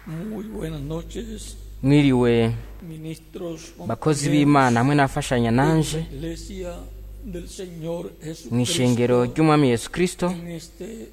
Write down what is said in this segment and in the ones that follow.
Muy buenas noches, Mwiriwe ministros, bakozi compañeros b'Imana hamwe n'abafashanya de la nanje Iglesia del Señor mu ishengero Jesucristo ry'Umwami Yesu Kristo en este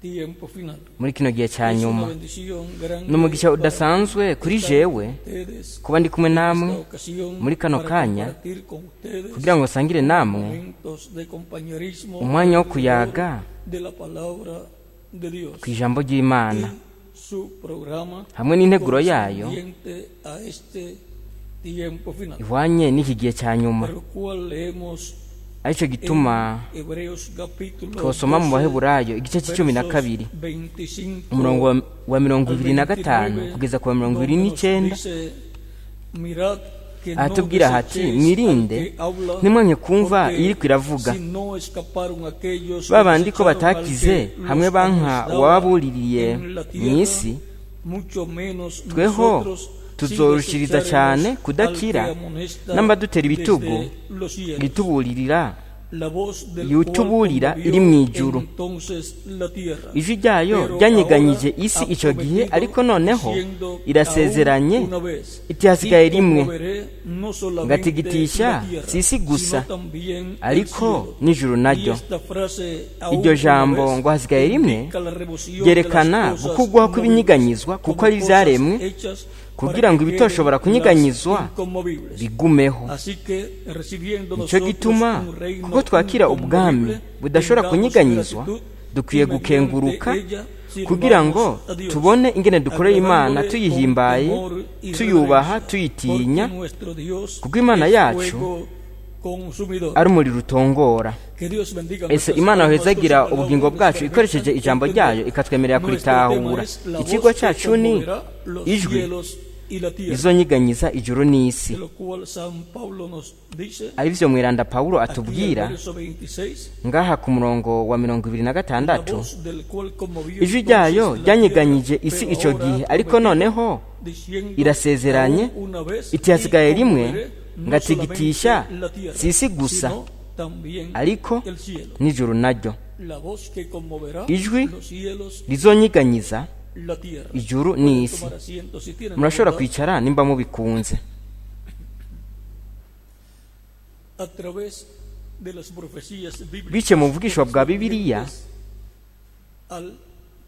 tiempo final. muri kino gihe cya Es nyuma. una bendición grande Ni umugisha para udasanzwe kuri estar jewe con ustedes kuba ndi kumwe en namwe esta ocasión muri kano para kanya compartir con ustedes kugira ngo nsangire namwe momentos de compañerismo umwanya wo alrededor kuyaga de la palabra de Dios ku ijambo ry'Imana y su programa hamwe n'integuro yayo correspondiente a este tiempo final, ihwanye n'iki gihe cya nyuma, por lo cual leemos aricyo gituma en Hebreos capítulo twosoma mu 12, Baheburayo igice c'icumi na versos kabiri 25 umurongo wa mirongo al ibiri na gatanu 29, kugeza ku wa mirongo ibiri donde nos n'icenda, dice, "Mirad que no ahatubwira hati: desechéis al mwirinde que habla, ntimwanke kumva porque iyiriko iravuga. si no escaparon aquellos que Ba bandi ko desecharon al batakize que hamwe los banka amonestaba uwababuririye en la mu tierra, isi, mucho menos tweho nosotros si tuzorushiriza desecharemos cane al kudakira que amonesta n'abadutera ibitugu desde los cielos. irituburirira La voz del cual yutuburira conmovió iri mw'ijuru. entonces la tierra. Ijwi ryayo Pero ryanyeganyije ahora isi ha ico gihe, prometido, ariko noneho diciendo, irasezeranye "Aún una vez, iti hasigaye y rimwe, conmoveré no solamente ngatigitisha la tierra, si isi gusa, sino también el ariko cielo." n'ijuru Y naryo. esta frase, "aún Iryo una jambo vez", ngo hasigaye rimwe indica la remoción de las ryerekana cosas gukurwaho movibles, kw'ibinyiganyizwa kuko como ari cosas ivyaremwe, hechas kugira para ngo que ibitoshobora queden kunyiganyizwa las inconmovibles. bigumeho. Así que, recibiendo Nico nosotros gituma un reino kuko twakira ubwami inconmovible, budashobora tengamos kunyiganyizwa, gratitud dukwiye y mediante gukenguruka ella kugira ngo sirvamos a Dios, tubone ingene dukorera Imana agradándole con tuyihimbaye, temor y tuyubaha, reverencia, tuyitinya, porque nuestro Dios kuko Imana es yacu fuego consumidor. ari umuriro utongora. Que Dios bendiga Ese nuestras Imana almas con su yohezagira palabra, ubugingo nos bwacu permita ikoresheje ijambo entender. ryayo ikatwemerera Nuestro tema kuritahura. es la Ikigo voz que cyacu ni conmoverá los ijwi cielos y la tierra, rizonyiganyiza ijuru n'isi, de lo cual San Pablo nos dice arivyo mweranda Pawulo aquí al atubwira verso 26, ngaha ku murongo wa mirongo ibiri na la gatandatu: voz del cual conmovió ijwi ryayo entonces la ryanyeganyije tierra, isi pero ico ahora gihe, ha ariko prometido, noneho diciendo, irasezeranye "Aún una vez, iti hasigaye y rimwe conmoveré no ngatigitisha solamente la tierra, si isi gusa, sino también ariko el cielo." n'ijuru naryo. La voz que conmoverá Ijwi los cielos, rizonyiganyiza la tierra. ijuru Pueden n'isi. tomar asiento si tienen Murashobora voluntad. kwicara nimba mubikunze. A través de las profecías bíblicas Biciye mu buvugishwa bwa Bibiliya correspondientes al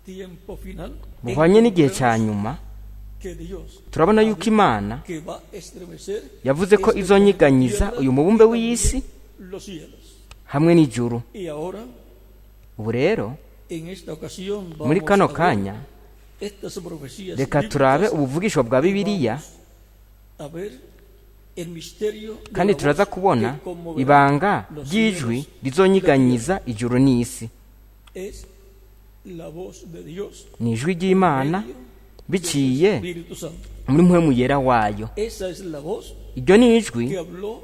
tiempo final, buhwanye n'igihe cya encontramos nyuma, que Dios turabona yuko Imana que va a estremecer yavuze ko este izonyiganyiza planeta uyu mubumbe y w'isi también los cielos. hamwe n'ijuru. Y ahora, Ubu rero en esta ocasión, muri vamos kano a ver kanya estas profecías reka turabe bíblicas ubuvugishwa bwa y Bibiliya, vamos a ver el misterio de kandi la turaza voz kubona que conmoverá ibanga los ry'ijwi cielos y la rizonyiganyiza tierra. ijuru n'isi. Es la voz de Dios Ni ijwi por ry'Imana medio de su biciye Espíritu Santo. muri mpwemu yera wayo. Esa es la voz Iryo ni ijwi que habló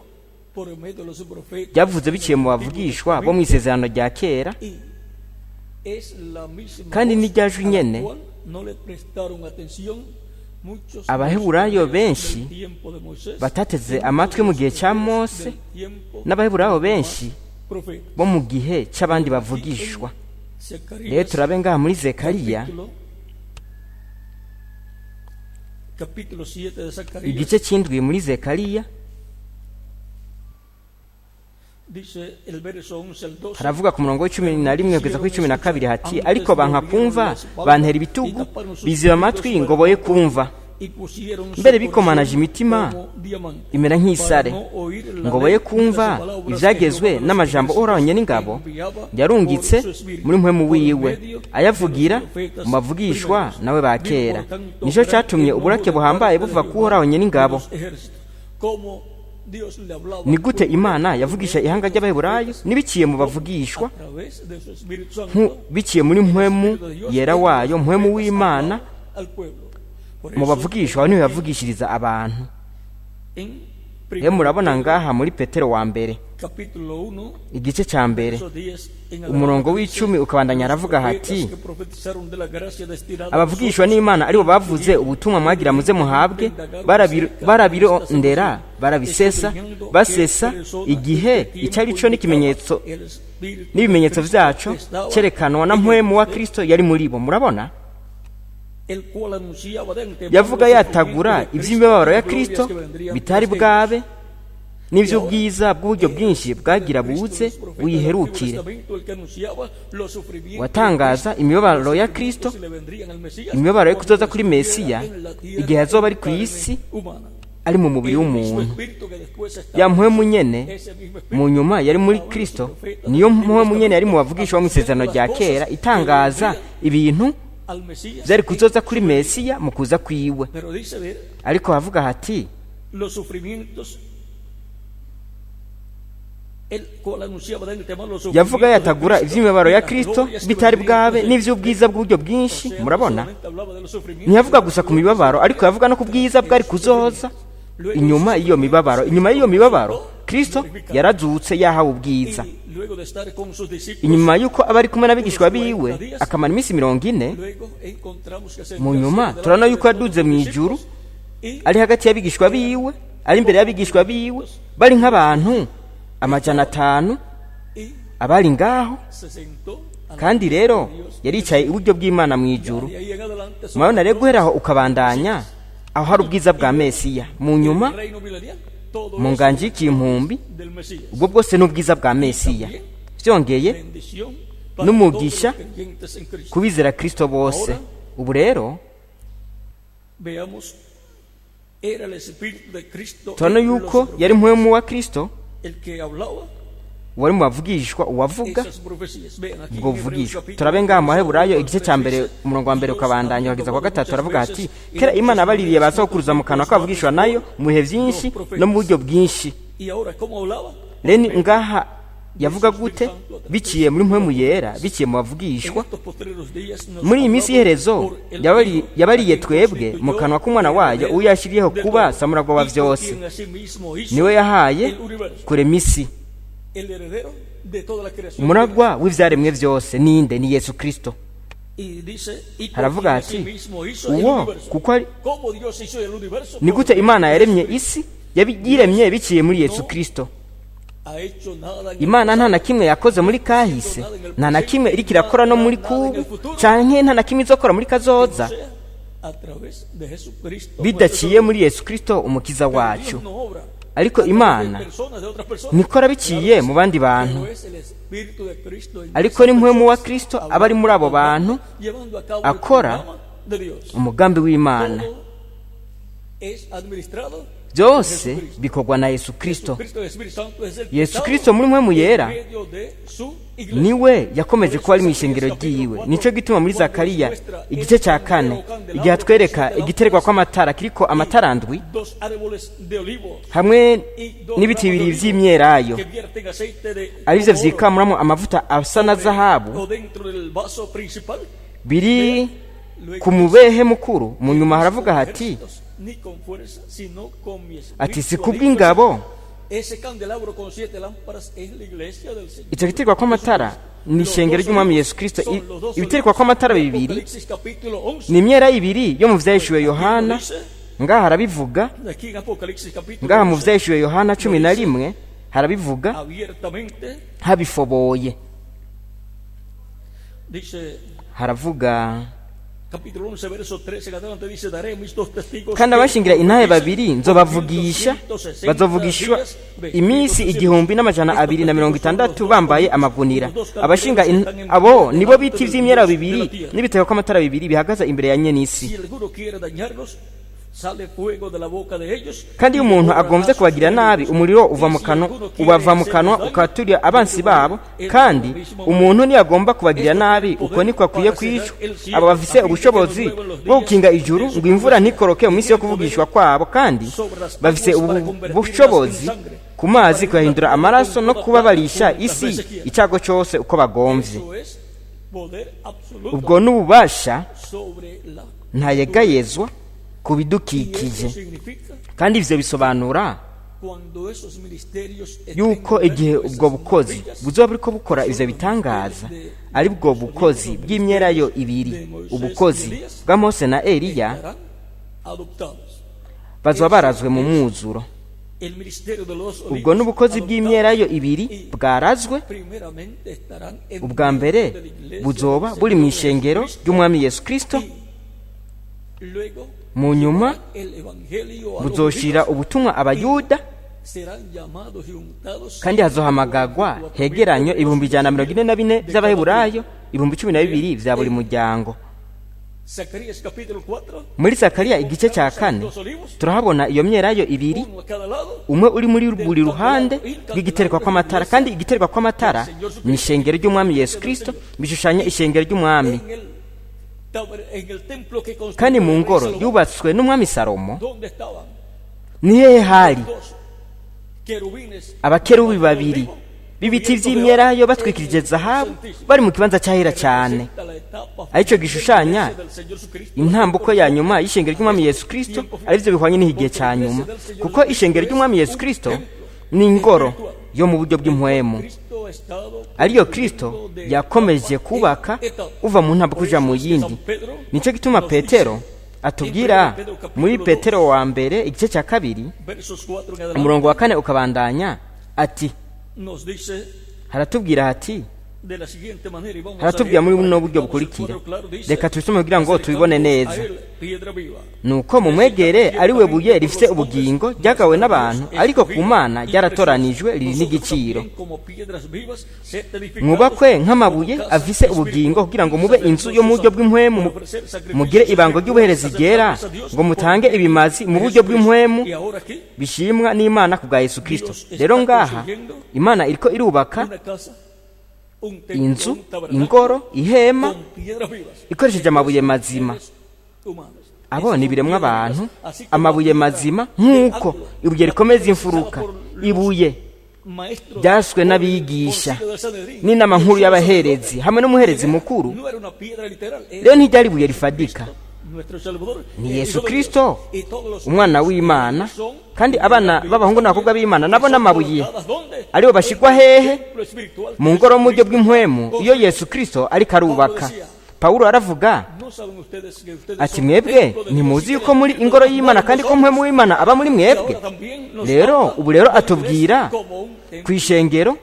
por medio de los profetas ryavuze en biciye el mu Antiguo bavugishwa bo mu Testamento isezerano rya kera, y es la misma kandi voz ni rya jwi a la nyene cual no le prestaron atención muchos de los Abaheburayo hebreos benshi del tiempo de Moisés batateze y muchos amatwi de mu los gihe cya hebreos Mose del tiempo de n'Abaheburayo los demás benshi profetas. bo mu gihe c'abandi Aquí en bavugishwa. Rero Zacarías turabe ngaha muri Zekariya capítulo 7 de Zacarías igice c'indwi muri Zekariya dice el verso 11 al 12, haravuga ku murongo w'icumi na rimwe kugeza ku icumi na kabiri hati: ariko Antes banka volvieron kumva, la espalda bantera y ibitugu, taparon sus biziba oídos amatwi para ngo boye no kumva, y pusieron su mbere bikomanaje corazón imitima como diamante, imera para nk'isare, no oír la ngo ley boye ni las kumva palabras que ivyagezwe Jehová de los n'amajambo ejércitos Uhoraho n'ingabo enviaba yarungitse por su espíritu, muri mpwemu por wiwe medio de los ayavugira profetas mu bavugishwa primeros. nawe ba Vino, kera. por tanto, Nico gran catumye enojo uburake de buhambaye parte de buva ku Jehová Uhoraho de n'ingabo. los ejércitos. Como Dios le hablaba Ni gute por Imana medio de yavugisha ihanga los ry'Abaheburayo profetas, nibiciye mu como bavugishwa, a través de su Espíritu Santo, biciye muri el mpwemu Espíritu de Dios yera en los wayo, mpwemu profetas w'Imana hablaba al pueblo. Por mu eso bavugishwa vemos niho aquí yavugishiriza abantu. en Rero Primera murabona Pedro, ngaha muri Petero wa mbere capítulo 1, igice ca mbere verso 10 en umurongo adelante dice, w'icumi ukabandanya "Los aravuga profetas hati: que profetizaron de la gracia destinada a abavugishwa vosotros, n'Imana aribo bavuze ubutumwa mwagira muze muhabwe, indagaron acerca de esta barabirondera, solución, barabisesa, escudriñando qué basesa persona y igihe qué tiempo icyo ari cyo indicaba n'ikimenyetso el Espíritu de n'ibimenyetso Cristo vyaco que estaba cerekanwa na en mpwemu wa ustedes." Kristo yari muri bo. Murabona? Yavuga yatagura iby'imibabaro ya Kristo bitari bwabe n'iby'ubwiza bw'uburyo bwinshi bwagira buze buyiherukire. Watangaza imibabaro ya Kristo, imibabaro yo kuzoza kuri Mesiya igihe azoba ari ku isi ari mu mubiri w'umuntu. Ya mpwemu nyene mu nyuma yari muri Kristo, niyo mpwemu nyene yari mu bavugisha bo mu isezerano rya kera, itangaza ibintu byari kuzoza kuri Mesiya mu kuza kwiwe. Ariko havuga hati yavuga yatagura iby'imibabaro ya Kristo bitari bwabe n'iby'ubwiza bw'uburyo bwinshi. Murabona, ntiyavuga gusa ku mibabaro, ariko yavuga no ku bwiza bwari kuzoza inyuma y'iyo mibabaro. Inyuma y'iyo mibabaro Kristo yarazutse yahawe ubwiza. Inyuma y'uko aba ari kumwe n'abigishwa biwe akamara iminsi 40, mu nyuma turabona yuko yaduze mu ijuru ari hagati y'abigishwa biwe, ari imbere y'abigishwa biwe, bari nk'abantu 500 abari ngaho. Kandi rero yaricaye iburyo bw'Imana mu ijuru. Murabona rero, guhera aho ukabandanya aho hari ubwiza bwa Mesiya mu nyuma mu nganji y'ikimpumbi, ubwo bwose ni ubwiza bwa Mesiya. Byongeye n'umugisha kubizera Kristo bose. Ubu rero turabona yuko yari mpwemu wa Kristo wari mu bavugishwa, uwavuga ubwo buvugishwa. Turabe ngaha mu Baheburayo igice cya mbere umurongo wa mbere ukabandanya ukageza kwa gatatu, aravuga ati kera Imana yabaririye ba sokuruza mu kanwa k'abavugishwa nayo mu bihe byinshi no mu buryo bwinshi. Rero ngaha yavuga gute? Biciye muri mpwemu yera, biciye mu bavugishwa. Muri iyi minsi y'iherezo yabariye twebwe mu kanwa k'umwana wayo, uwo yashyiriyeho kuba samuragwa wa byose, niwe yahaye kurema isi. Umuragwa w'ibyaremwe byose ninde? Ni Yesu Kristo. Haravuga ati uwo kuko ni gute Imana yaremye isi? Yiremye biciye muri Yesu Kristo. Imana nta na kimwe yakoze muri kahise, nta na kimwe iriko irakora no muri kubu, canke nta na kimwe izokora muri kazoza bidaciye muri Yesu Kristo umukiza wacu. Ariko Imana ntikora biciye mu bandi bantu, ariko ni mpwemu wa Kristo aba ari muri abo bantu akora umugambi w'Imana. Byose bikorwa na Yesu Kristo. Yesu Kristo muri mpwemu yera niwe yakomeje kuba ari mu ishengero ryiwe. Nico gituma muri Zakariya igice cya 4 igihe atwereka igiterwa kw'amatara kiriko amatara 7 hamwe n'ibiti bibiri vy'imyelayo arivyo vyikamuramo amavuta asa na zahabu biri ku mubehe mukuru. Mu nyuma haravuga hati ati si kubw'ingabo. Icyo giterwa kw'amatara ni ishengero ry'umwami Yesu Kristo. Ibiterwa kw'amatara bibiri ni imyera ibiri yo mu vyahishuwe Yohana. Ngaha harabivuga, ngaha mu vyahishuwe Yohana 11 harabivuga habifoboye. Haravuga kandi abashingira intahe babiri nzobavugisha, bazovugishwa iminsi 1260 bambaye amagunira. Abashinga abo nibo biti vy'imyera bibiri n'ibitego kw'amatara bibiri bihagaze imbere ya nyenisi. Kandi iyo umuntu agomvye kubagira nabi, umuriro uva mu kanwa, ubava mu kanwa ukaturira abansi babo. Kandi umuntu ntiyagomba kubagira nabi, uko niko akwiye kwicwa. Abo bafise ubushobozi bwo gukinga ijuru ngo imvura ntikoroke mu minsi yo kuvugishwa kwabo, kandi bafise ubushobozi ku mazi kuyahindura amaraso no kubabarisha isi icyago cyose uko bagomvye. Ubwo n'ububasha ntayegayezwa ku bidukikije. Kandi ivyo bisobanura yuko igihe ubwo bukozi buzoba buriko bukora ivyo bitangaza, ari bwo bukozi bw'imyelayo ibiri, ubukozi bwa Mose na Eliya, bazoba barazwe mu mwuzuro. Ubwo n'ubukozi bw'imyelayo ibiri bwarazwe, ubwa mbere buzoba buri mu ishengero ry'umwami Yesu Kristo, Luego Mu nyuma el evangelio a los buzoshira judíos ubutumwa abayuda, serán llamados y untados kandi hazohamagagwa hegeranywe 144,000 by'abaheburayo, 12,000 vya buri muryango. Zacarías capítulo 4, Muri Zakariya igice cya 4 turahabona iyo myelayo ibiri, uno a cada lado, umwe uri muri buri ruhande rw'igitereko kw'amatara, kandi igitereko kw'amatara ni ishengero ry'umwami Yesu Kristo, bishushanya ishengero ry'umwami. en el, en el templo que construyó Kandi mu el rey ngoro Salomón, yubatswe n'umwami Salomo, ¿dónde estaban ni hehe hari dos querubines abakerubi babiri b'ibiti vy'imyelayo batwikirije zahabu, bari mu kibanza cyahera cyane, aricyo gishushanya intambuko ya nyuma y'ishengero ry'umwami Yesu Kristo, arivyo bihwanye n'igihe cya nyuma, kuko ishengero ry'umwami Yesu Kristo ni ingoro yo mu buryo bw'impwemu, ariyo Kristo yakomeje kubaka uva mu ntambuko uja mu yindi. Nicyo gituma Petero atubwira muri Petero wa mbere igice cya 2 umurongo wa 4 ukabandanya ati, nos dice haratubwira ati, de la siguiente manera, y vamos a haratubwira leer muri para buno que buryo tengamos el bukurikira. cuadro claro, dice, Reka tubisome kugira ngo tubibone acercándonos neza. a él, piedra viva. Nuko mumwegere ari we buye rifite ubugingo ryagawe n'abantu, ariko ku Mana ryaratoranijwe riri n'igiciro. Mwubakwe nk'amabuye afise ubugingo kugira ngo mube inzu yo mu buryo bw'impwemu, mugire ibango ry'ubuherezi ryera, ngo mutange ibimazi mu buryo bw'impwemu bishimwa n'Imana ku bwa Yesu Kristo. Rero ngaha Imana iriko irubaka inzu, ingoro, ihema ikoresheje amabuye mazima. Abo ni ibiremwa abantu, amabuye mazima, nk'uko ibuye rikomeza imfuruka, ibuye ryaswe n'abigisha n'inama nkuru y'abaherezi hamwe n'umuherezi mukuru. Rero ntiryari ibuye rifadika, ni Yesu Kristo umwana w'Imana, kandi abana b'abahungu n'abakobwa b'Imana nabo n'amabuye aribo bashigwa hehe? Mu ngoro mu buryo bw'impwemu, iyo Yesu Kristo ariko arubaka. Pawulo aravuga ati, mwebwe ntimuzi yuko muri ingoro y'Imana, kandi ko mpwemu w'Imana aba muri mwebwe. Rero ubu rero atubwira ku ishengero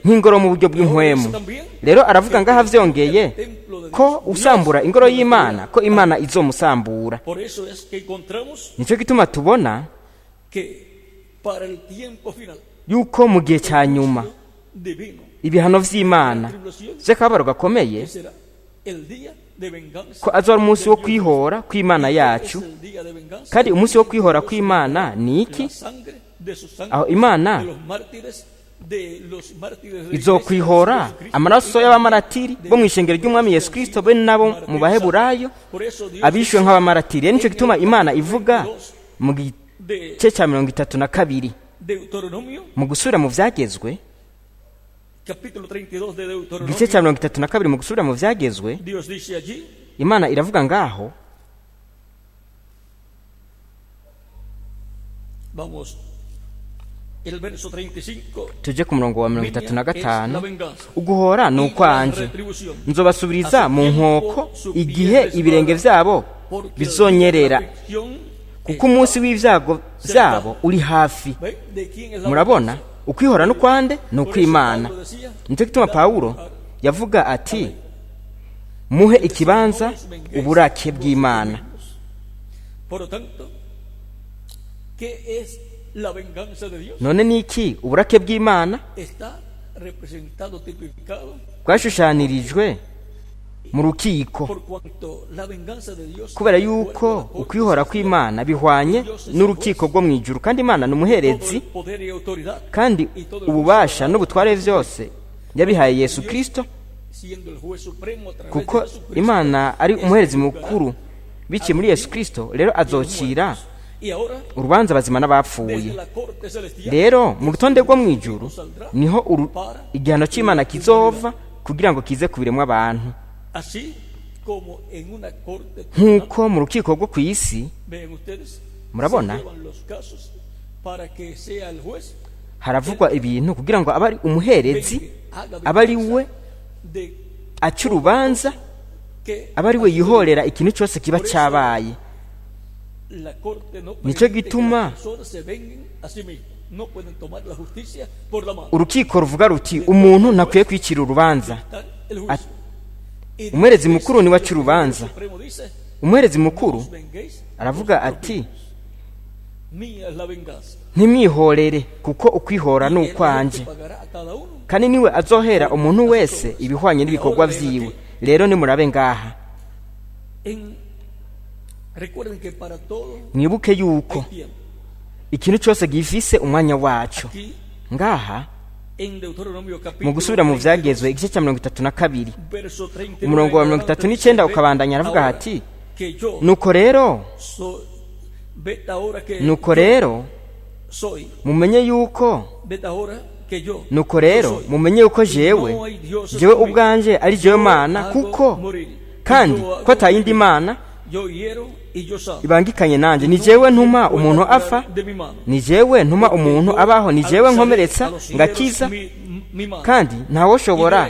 nk'ingoro mu buryo bw'impwemu. Rero aravuga ngaha vyongeye ko usambura ingoro y'Imana, ko Imana izomusambura. Por eso es que encontramos Nicyo gituma tubona que para el tiempo final yuko mu gihe cya nyuma divino ibihano vy'Imana vy'akababaro gakomeye, será el día de venganza. ko azoba ari umunsi wo kwihora kw'Imana yacu. Es el día de venganza. Kandi umunsi wo kwihora kw'Imana ni iki? La sangre de sus santos, Aho Imana de los mártires, de los mártires de la izokwihora iglesia de Jesucristo, amaraso y'abamaratiri bo mu ishengero ry'umwami Yesu Kristo, be nabo mu baheburayo Por eso Dios abishwe nk'abamaratiri. Rero nicyo gituma Imana ivuga mu de gice cya 32 Deuteronomio, mu gusubira mu vyagezwe, capítulo 32 de igice cya Deuteronomio, 32 mu gusubira mu vyagezwe, Dios dice allí, Imana iravuga ngaho. vamos, el verso 35, Tuje ku murongo wa mirongo mía itatu na es la gatanu venganza Uguhora ni y la ukwanje, retribución. nzobasubiriza mu nkoko igihe ibirenge vyabo Porque el día de la bizonyerera, aflicción kuko umunsi w'ibyago byabo uri hafi. ¿Ve? ¿De quién es la Murabona venganza? ukwihora n'ukwande ni Por eso ukw'Imana. Pablo decía, Nicyo gituma Pawulo yavuga ati, muhe ikibanza "No os venguéis uburake vosotros bw'Imana. mismos". Por lo tanto, ¿qué es la venganza de Dios? None ni iki uburake bw'Imana? Está representado, tipificado, Bwashushanirijwe mu rukiko, por cuanto la venganza de Dios, kubera de acuerdo a yuko la corte ukwihora celestial, kw'Imana bihwanye n'urukiko rwo mu ijuru, kandi Imana ni todo umuherezi, el poder y autoridad, kandi y todo el ububasha n'ubutware byose yabihaye Yesu Kristo, siendo el juez supremo a través kuko de Jesucristo, Imana ari umuherezi mukuru biciye muri Yesu Kristo. Rero azocira y ahora urubanza abazima n'abapfuye. desde la corte celestial Rero mu rutonde rwo mu ijuru niho igihano cy'Imana kizova kugira ngo kize ku biremwa abantu, así como en una corte nk'uko mu rukiko rwo ku isi ven ustedes, Murabona? se llevan los casos para que sea el juez haravugwa ibintu kugira ngo abe ari umuherezi, que haga abe ari we venganza de aca urubanza, que abe ari we yihorera ikintu cyose kiba cyabaye. la corte no Nicyo permite que gituma las personas se venguen a sí mismas. No pueden tomar la justicia por la mano. Urukiko ruvuga ruti umuntu ntakwiye kwicira urubanza. Está el juicio. Y Umuherezi dice, mukuru niwe aca el urubanza. Supremo dice, Umuherezi No mukuru os venguéis aravuga vosotros ati mismos. Mía es la venganza. Ntimwihorere kuko ukwihora ni Y él es el que ukwanje pagará a cada uno kandi niwe azohera umuntu wese ibihwanye n'ibikorwa vyiwe. Rero nimurabe ngaha. Recuerden que para todo Mwibuke yuko hay tiempo. ikintu cyose gifise umwanya waco. Aquí Ngaha en Deuteronomio mu capítulo gusubira mu 32, vyagezwe igice cya 32, verso 39 umurongo wa en mirongo adelante, itatu n'icyenda dice, ukabandanya aravuga "Ahora ati que yo nuko rero ved ahora que nuko yo rero soy, mumenye yuko ved ahora que yo nuko rero soy. mumenye yuko jewe No hay dioses jewe conmigo. ubwanje ari jewe Yo Mana hago kuko morir, y kandi yo hago ko atayindi vivir. mana Yo hiero y yo sano. ibangikanye nanjye. Ni No jewe hay quien ntuma pueda umuntu curar apfa, de mi mano. ni jewe ntuma Porque umuntu yo abaho, ni jewe alzaré nkomeretsa a los hieros ngakiza, mi mano. kandi ntawoshobora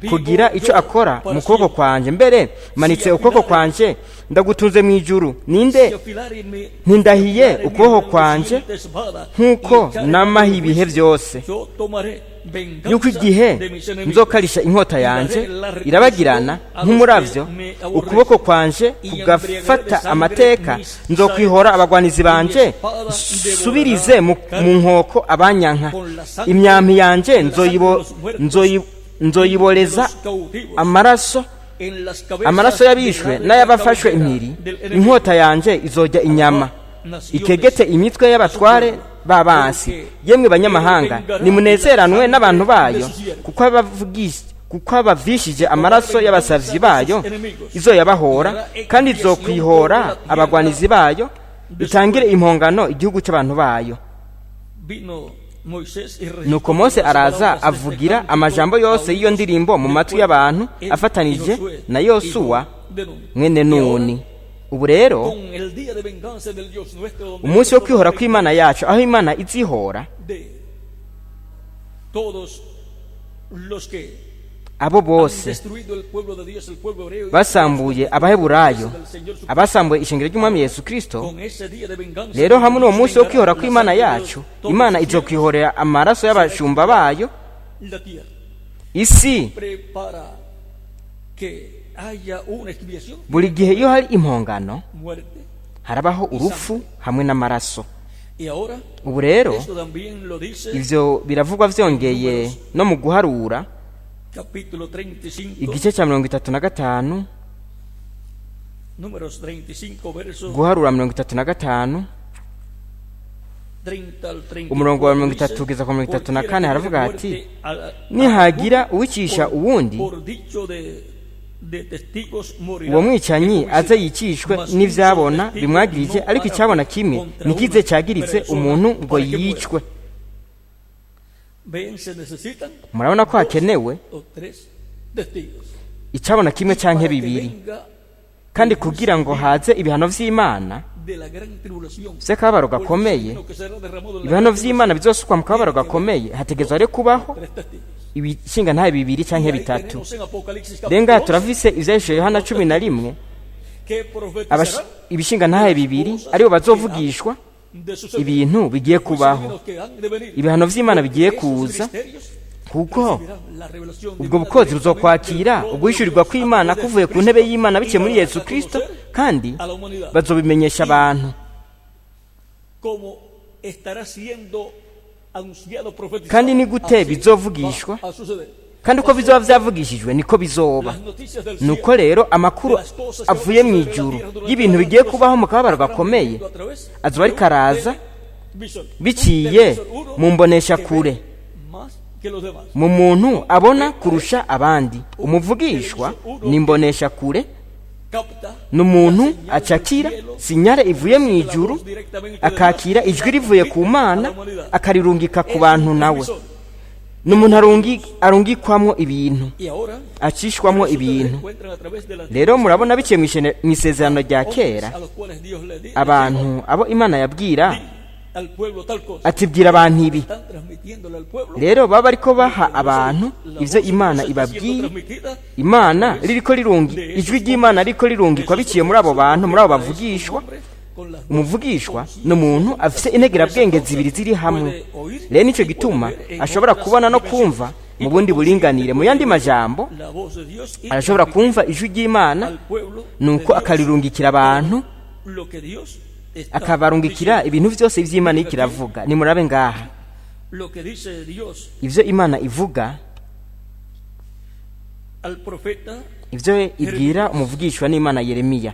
kugira icyo akora mu kuboko kwanje. Mbere manitse ukuboko kwanje ndagutunze mu ijuru, ninde Si afilare mi- ntindahiye afilare mi ukuboko kwanje reluciente espada nk'uko y echare namaha mano ibihe juicio, byose yo tomaré venganza yuko igihe de mis enemigos nzokarisha inkota y yanje daré la retribución irabagirana a los nk'umuravyo, que me aborrecen, ukuboko kwanje y kugafata embriagaré de sangre amateka, mis nzokwihora abagwanizi saetas, y mi banje, espada nsubirize mu devorará mu nkoko abanyanka, con la sangre, imyambi yanje con la sangre de nzoyibo los muertos nzoyiboreza y de los cautivos, amaraso en las cabezas amaraso del y'abishwe ave n'ay'abafashwe cautiva impiri, del enemigo. inkota yanje izojya inyama ikegete imitwe y'abatware b'abansi. Yemwe banyamahanga, nimunezeranwe n'abantu bayo, kuko abavishije amaraso y'abasavyi bayo izoyabahora, kandi izokwihora abagwanizi bayo, itangire impongano igihugu cy'abantu bayo. Vino Moisés y recitó Nuko Mose las araza palabras de este avugira cántico amajambo a yose y'iyo oídos ndirimbo mu del matwi pueblo, y'abantu él y afatanije Josué, na Yosuwa hijo de Nun. mwene Y ahora, Nuni. Ubu rero con el día de venganza del Dios nuestro, donde umunsi wo Dios kwihora nos kw'Imana yacu aho Imana izihora de todos los que abo han bose destruido el pueblo de Dios, el pueblo hebreo, y basambuye Abaheburayo, del Señor su- abasambuye ishengero ry'Umwami Yesu Kristo. con ese día de venganza Rero hamwe n'uwo Dios munsi wo vengará kwihora la kw'Imana sangre de yacu, todos Imana los izokwihorera amaraso y'abashumba bayo cielos, la tierra isi. prepara que haya una expiación, Buri gihe iyo hari impongano muerte. harabaho urupfu hamwe n'amaraso. Y ahora Ubu rero esto también lo dice ivyo biravugwa vyongeye no mu guharura capítulo 35, igice cya 35. Números 35, versos Guharura 35, 30 al 34. umurongo wa mirongo dice, itatu kugeza ku 34 "Cualquiera que haravuga dé hati muerte nihagira a alguno uwicisha uwundi, por dicho de testigos morirá uwo mwicanyi en homicidio. aze yicishwe Mas un n'ivyabona solo testigo bimwagirije, no ariko hará icyabona kimwe contra ntikize una cyagiritse persona umuntu ngo para que muera. yicwe. Ven, se necesitan Murabona ko dos hakenewe o tres testigos icabona kimwe canke para que bibiri, venga kandi kugira ngo haze ibihano vy'Imana de la gran tribulación, vy'akababaro o el gakomeye. destino que será derramado en la Ibihano gran vy'Imana bizosukwa mu kababaro tribulación, gakomeye hategerezwa rero kubaho tres testigos. ibishingantahe bibiri canke Y ahí bitatu. tenemos en Apocalipsis Rero ngaha capítulo 11 turafise ivyahishije Yohana 11, que profetizarán ibishingantahe bibiri aribo bazovugishwa de suceder ibintu bigiye los kubaho, signos que han de venir. ibihano vy'Imana bigiye Esos kuza, misterios kuko recibirán la revelación ubwo divina bukozi directamente buzokwakira del trono de uguhishurirwa Dios a kw'Imana través de kuvuye ku ntebe Jesucristo y'Imana biciye y muri lo Yesu darán a Kristo, conocer kandi a la humanidad. bazobimenyesha abantu. Como estará siendo anunciado, profetizado, Kandi ni gute así bizovugishwa? va a suceder. Kandi uko bizoba vyavugishijwe niko bizoba. Las noticias del Nuko cielo, rero amakuru de las cosas que van a avuye mu suceder en la ijuru tierra durante y'ibintu la bigiye gran kubaho mu kababaro tribulación, gakomeye estarán viniendo a través azoba de ariko un araza televisor. Un biciye televisor, uno mu mboneshakure, que ve más que los demás. mu muntu abona kurusha abandi. Umuvugishwa ni imboneshakure, Capta ni umuntu la señal del acakira cielo, sinyare ivuye mu recibe la ijuru, voz directamente de akakira Dios, ijwi rivuye ku transmite a Mana, la humanidad. akarirungika ku Es bantu. un Nawe televisor. ni umuntu arungikwamwo ibintu, Y ahora, acishwamwo ustedes ibintu. encuentran a través de la Rero murabona biciye mu isezerano rya hombres kera, a los cuales Dios le di- abantu abo Imana yabwira di al pueblo tal cosa. ati bwira abantu ibi. Están transmitiéndole al pueblo Rero baba bariko baha lo que abantu la ivyo voz de Imana Dios está siendo ibabwiye. transmitida Imana ririko rirungi de esos ijwi ry'Imana ririko rirungikwa hombres, biciye muri abo bantu, muri abo bavugishwa. Hombre con las dos Umuvugishwa ni umuntu afise integerabwenge zibiri ziri hamwe. Rero nicyo gituma ashobora kubona no kumva Mu bundi buringanire, mu yandi majambo, La voz de Dios y arashobora transmitir kumva ijwi ry'Imana, al pueblo nuko de Dios akarirungikira abantu, lo que Dios está akabarungikira diciendo. ibintu byose iby'Imana iriko iravuga. Nimurabe ngaha Lo que dice Dios ibyo Imana ivuga, al profeta, ibyo ibwira umuvugishwa n'Imana Yeremiya.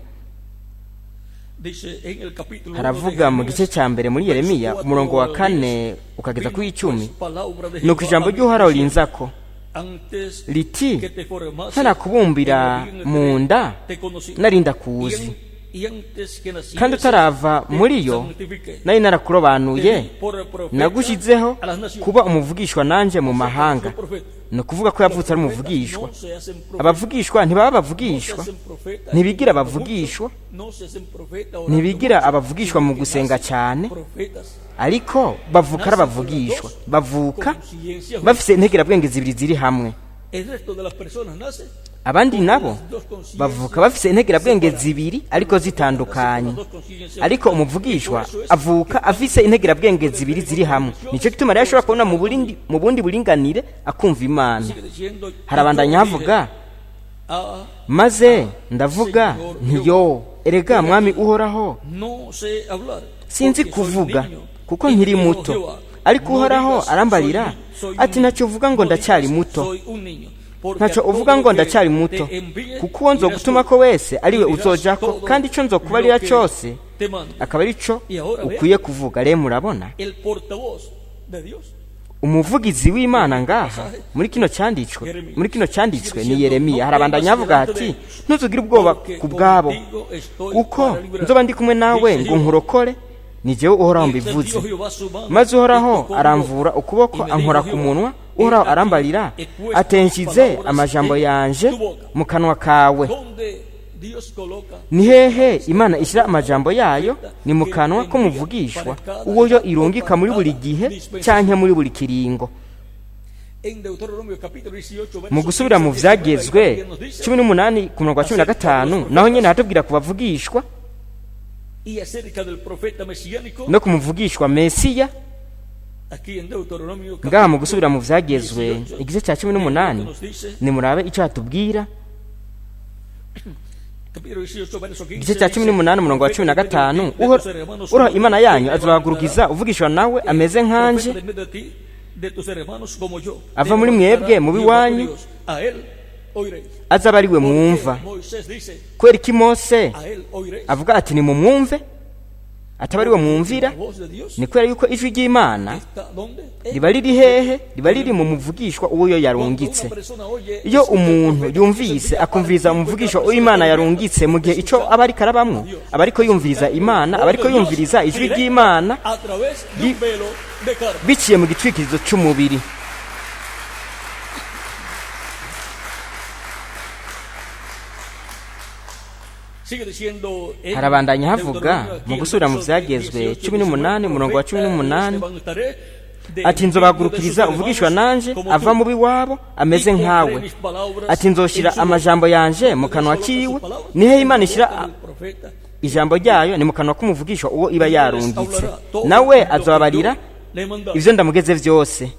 Dice en el capítulo 1 de Haravuga mu gice Jeremías, cya mbere muri Yeremiya, verso umurongo wa 4 al 4 10, ukageza ku vino 10. pues palabra de Nuko Jehová ijambo a mí ry'Uhoraho diciendo, rinzako antes riti: que te formase "Ntarakubumbira en el vientre, mu nda te conocí, nari ndakuzi, y antes que nacieses, kandi utarava te muri yo santifiqué. nari narakurobanuye, Te di por profeta nagushyizeho a las naciones." kuba umuvugishwa nanjye mu mahanga." Profeta. Ni ukuvuga ko yavutse ari Los umuvugishwa. profetas no se hacen profetas. Abavugishwa ntibaba abavugishwa, No se hacen profetas ntibigira mucho, abavugishwa, no se hacen profeta orando ntibigira mucho, abavugishwa mu sino que gusenga nacen cyane, profetas. ariko bavuka ari abavugishwa, bavuka bafise integerabwenge zibiri ziri hamwe. El resto de las personas nace Abandi nabo bavuka bafise integerabwenge zibiri ariko zitandukanye, ariko umuvugishwa avuka afise integerabwenge zibiri ziri hamwe. Nicyo gituma rero ashobora kubona mu bundi buringanire, akumva Imana. Sigue diciendo, Harabandanya havuga: ah, "Maze ndavuga ntiyo erega Mwami Uhoraho, no sé hablar, sinzi porque soy kuvuga, niño." kuko Y me nkiri dijo muto." Jehová, Ariko "No Uhoraho digas, arambarira soy un ati: niño. "Ntacyo uvuga ngo No ndacyari digas, muto. soy un niño, porque Ntacyo a uvuga todo ngo lo que ndacyari muto, te envíe kuko uwo irás nzogutuma tú, ko wese ari we y dirás uzojako, todo kandi ico nzokubarira lo que cyose te mande." akaba ari cyo Y ahora vea, ukwiye kuvuga." Rero murabona el portavoz de Dios, umuvugizi w'Imana ngaha muri kino cyanditswe ni Yeremiya. Harabandanya havuga ati: "Ntuzugire ubwoba ku bwabo, kuko nzoba ndi kumwe nawe ngo nkurokore, ni jyewe Uhoraho Y mbivuze." extendió Jehová su mano Maze y Uhoraho tocó mi aramvura boca. ukuboko, Y me dijo ankora ku Jehová, munwa. "He Uhoraho aquí, arambarira he puesto ati: mis "Nshize palabras amajambo en yanje tu boca." mu kanwa kawe." ¿Dónde Dios coloca Ni hehe Imana ishyira amajambo yayo? Ni mu kanwa k'umuvugishwa, uwo yo irungika muri buri gihe canke muri buri kiringo. En Deuteronomio capítulo 18, Mu versos gusubira mu 15 al 19, Vyagezwe también nos dice, 18 ku murongo wa 15, naho nyene hatubwira ku bavugishwa y acerca del profeta mesiánico, no ku muvugishwa Mesiya. aquí en Deuteronomio Ngaha mu capítulo gusubira mu Vyagezwe 18, igice cya 18, nos dice, nimurabe icyo hatubwira. Capítulo 18, verso 15, Igice cya dice, 18, umurongo wa 15: "Profeta de tus hermanos "Uhoraho como Imana tú, yanyu te azobahagurukiza levantará uvugishwa nawe ameze nkanje, profeta de medio de ti, de tus hermanos como yo. ava Te muri mwebwe levantará mu Jehová tu b'iwanyu, Dios. A él oiréis." azaba ari we ¿Por qué mwumva." Moisés dice, Kubera iki Mose a él oiréis? avuga ati nimumwumve, ataba ari we mwumvira? La voz de Dios Ni kubera yuko ijwi ry'Imana está ¿dónde? riba riri hehe? Riba riri mu muvugishwa uwo yo yarungitse. Iyo umuntu yumvise, akumviriza umuvugishwa uwo Imana yarungitse mu gihe ico aba ariko arabamwo, aba ariko yumviriza Imana, aba ariko yumviriza ijwi ry'Imana a través de un velo de carne. biciye mu gitwikirizo c'umubiri. Sigue diciendo en Harabandanya havuga Deuteronomio aquí mu en gusubira mu verso Vyagezwe 18, 18, umurongo wa 18, levantaré de ati en medio de nzobagurukiriza sus uvugishwa hermanos nanje como ava tú, mu biwabo ameze y pondré nkawe, mis palabras ati nzoshira en su amajambo yanje mu boca. kanwa Dios coloca kiwe. sus palabras Nihe en Imana la ishira boca del profeta. ijambo ryayo? Ni mu kanwa k'umuvugishwa uwo iba Y les yarungitse. hablará todo Nawe lo que azobabarira yo le mandare. ivyo ndamugeze vyose.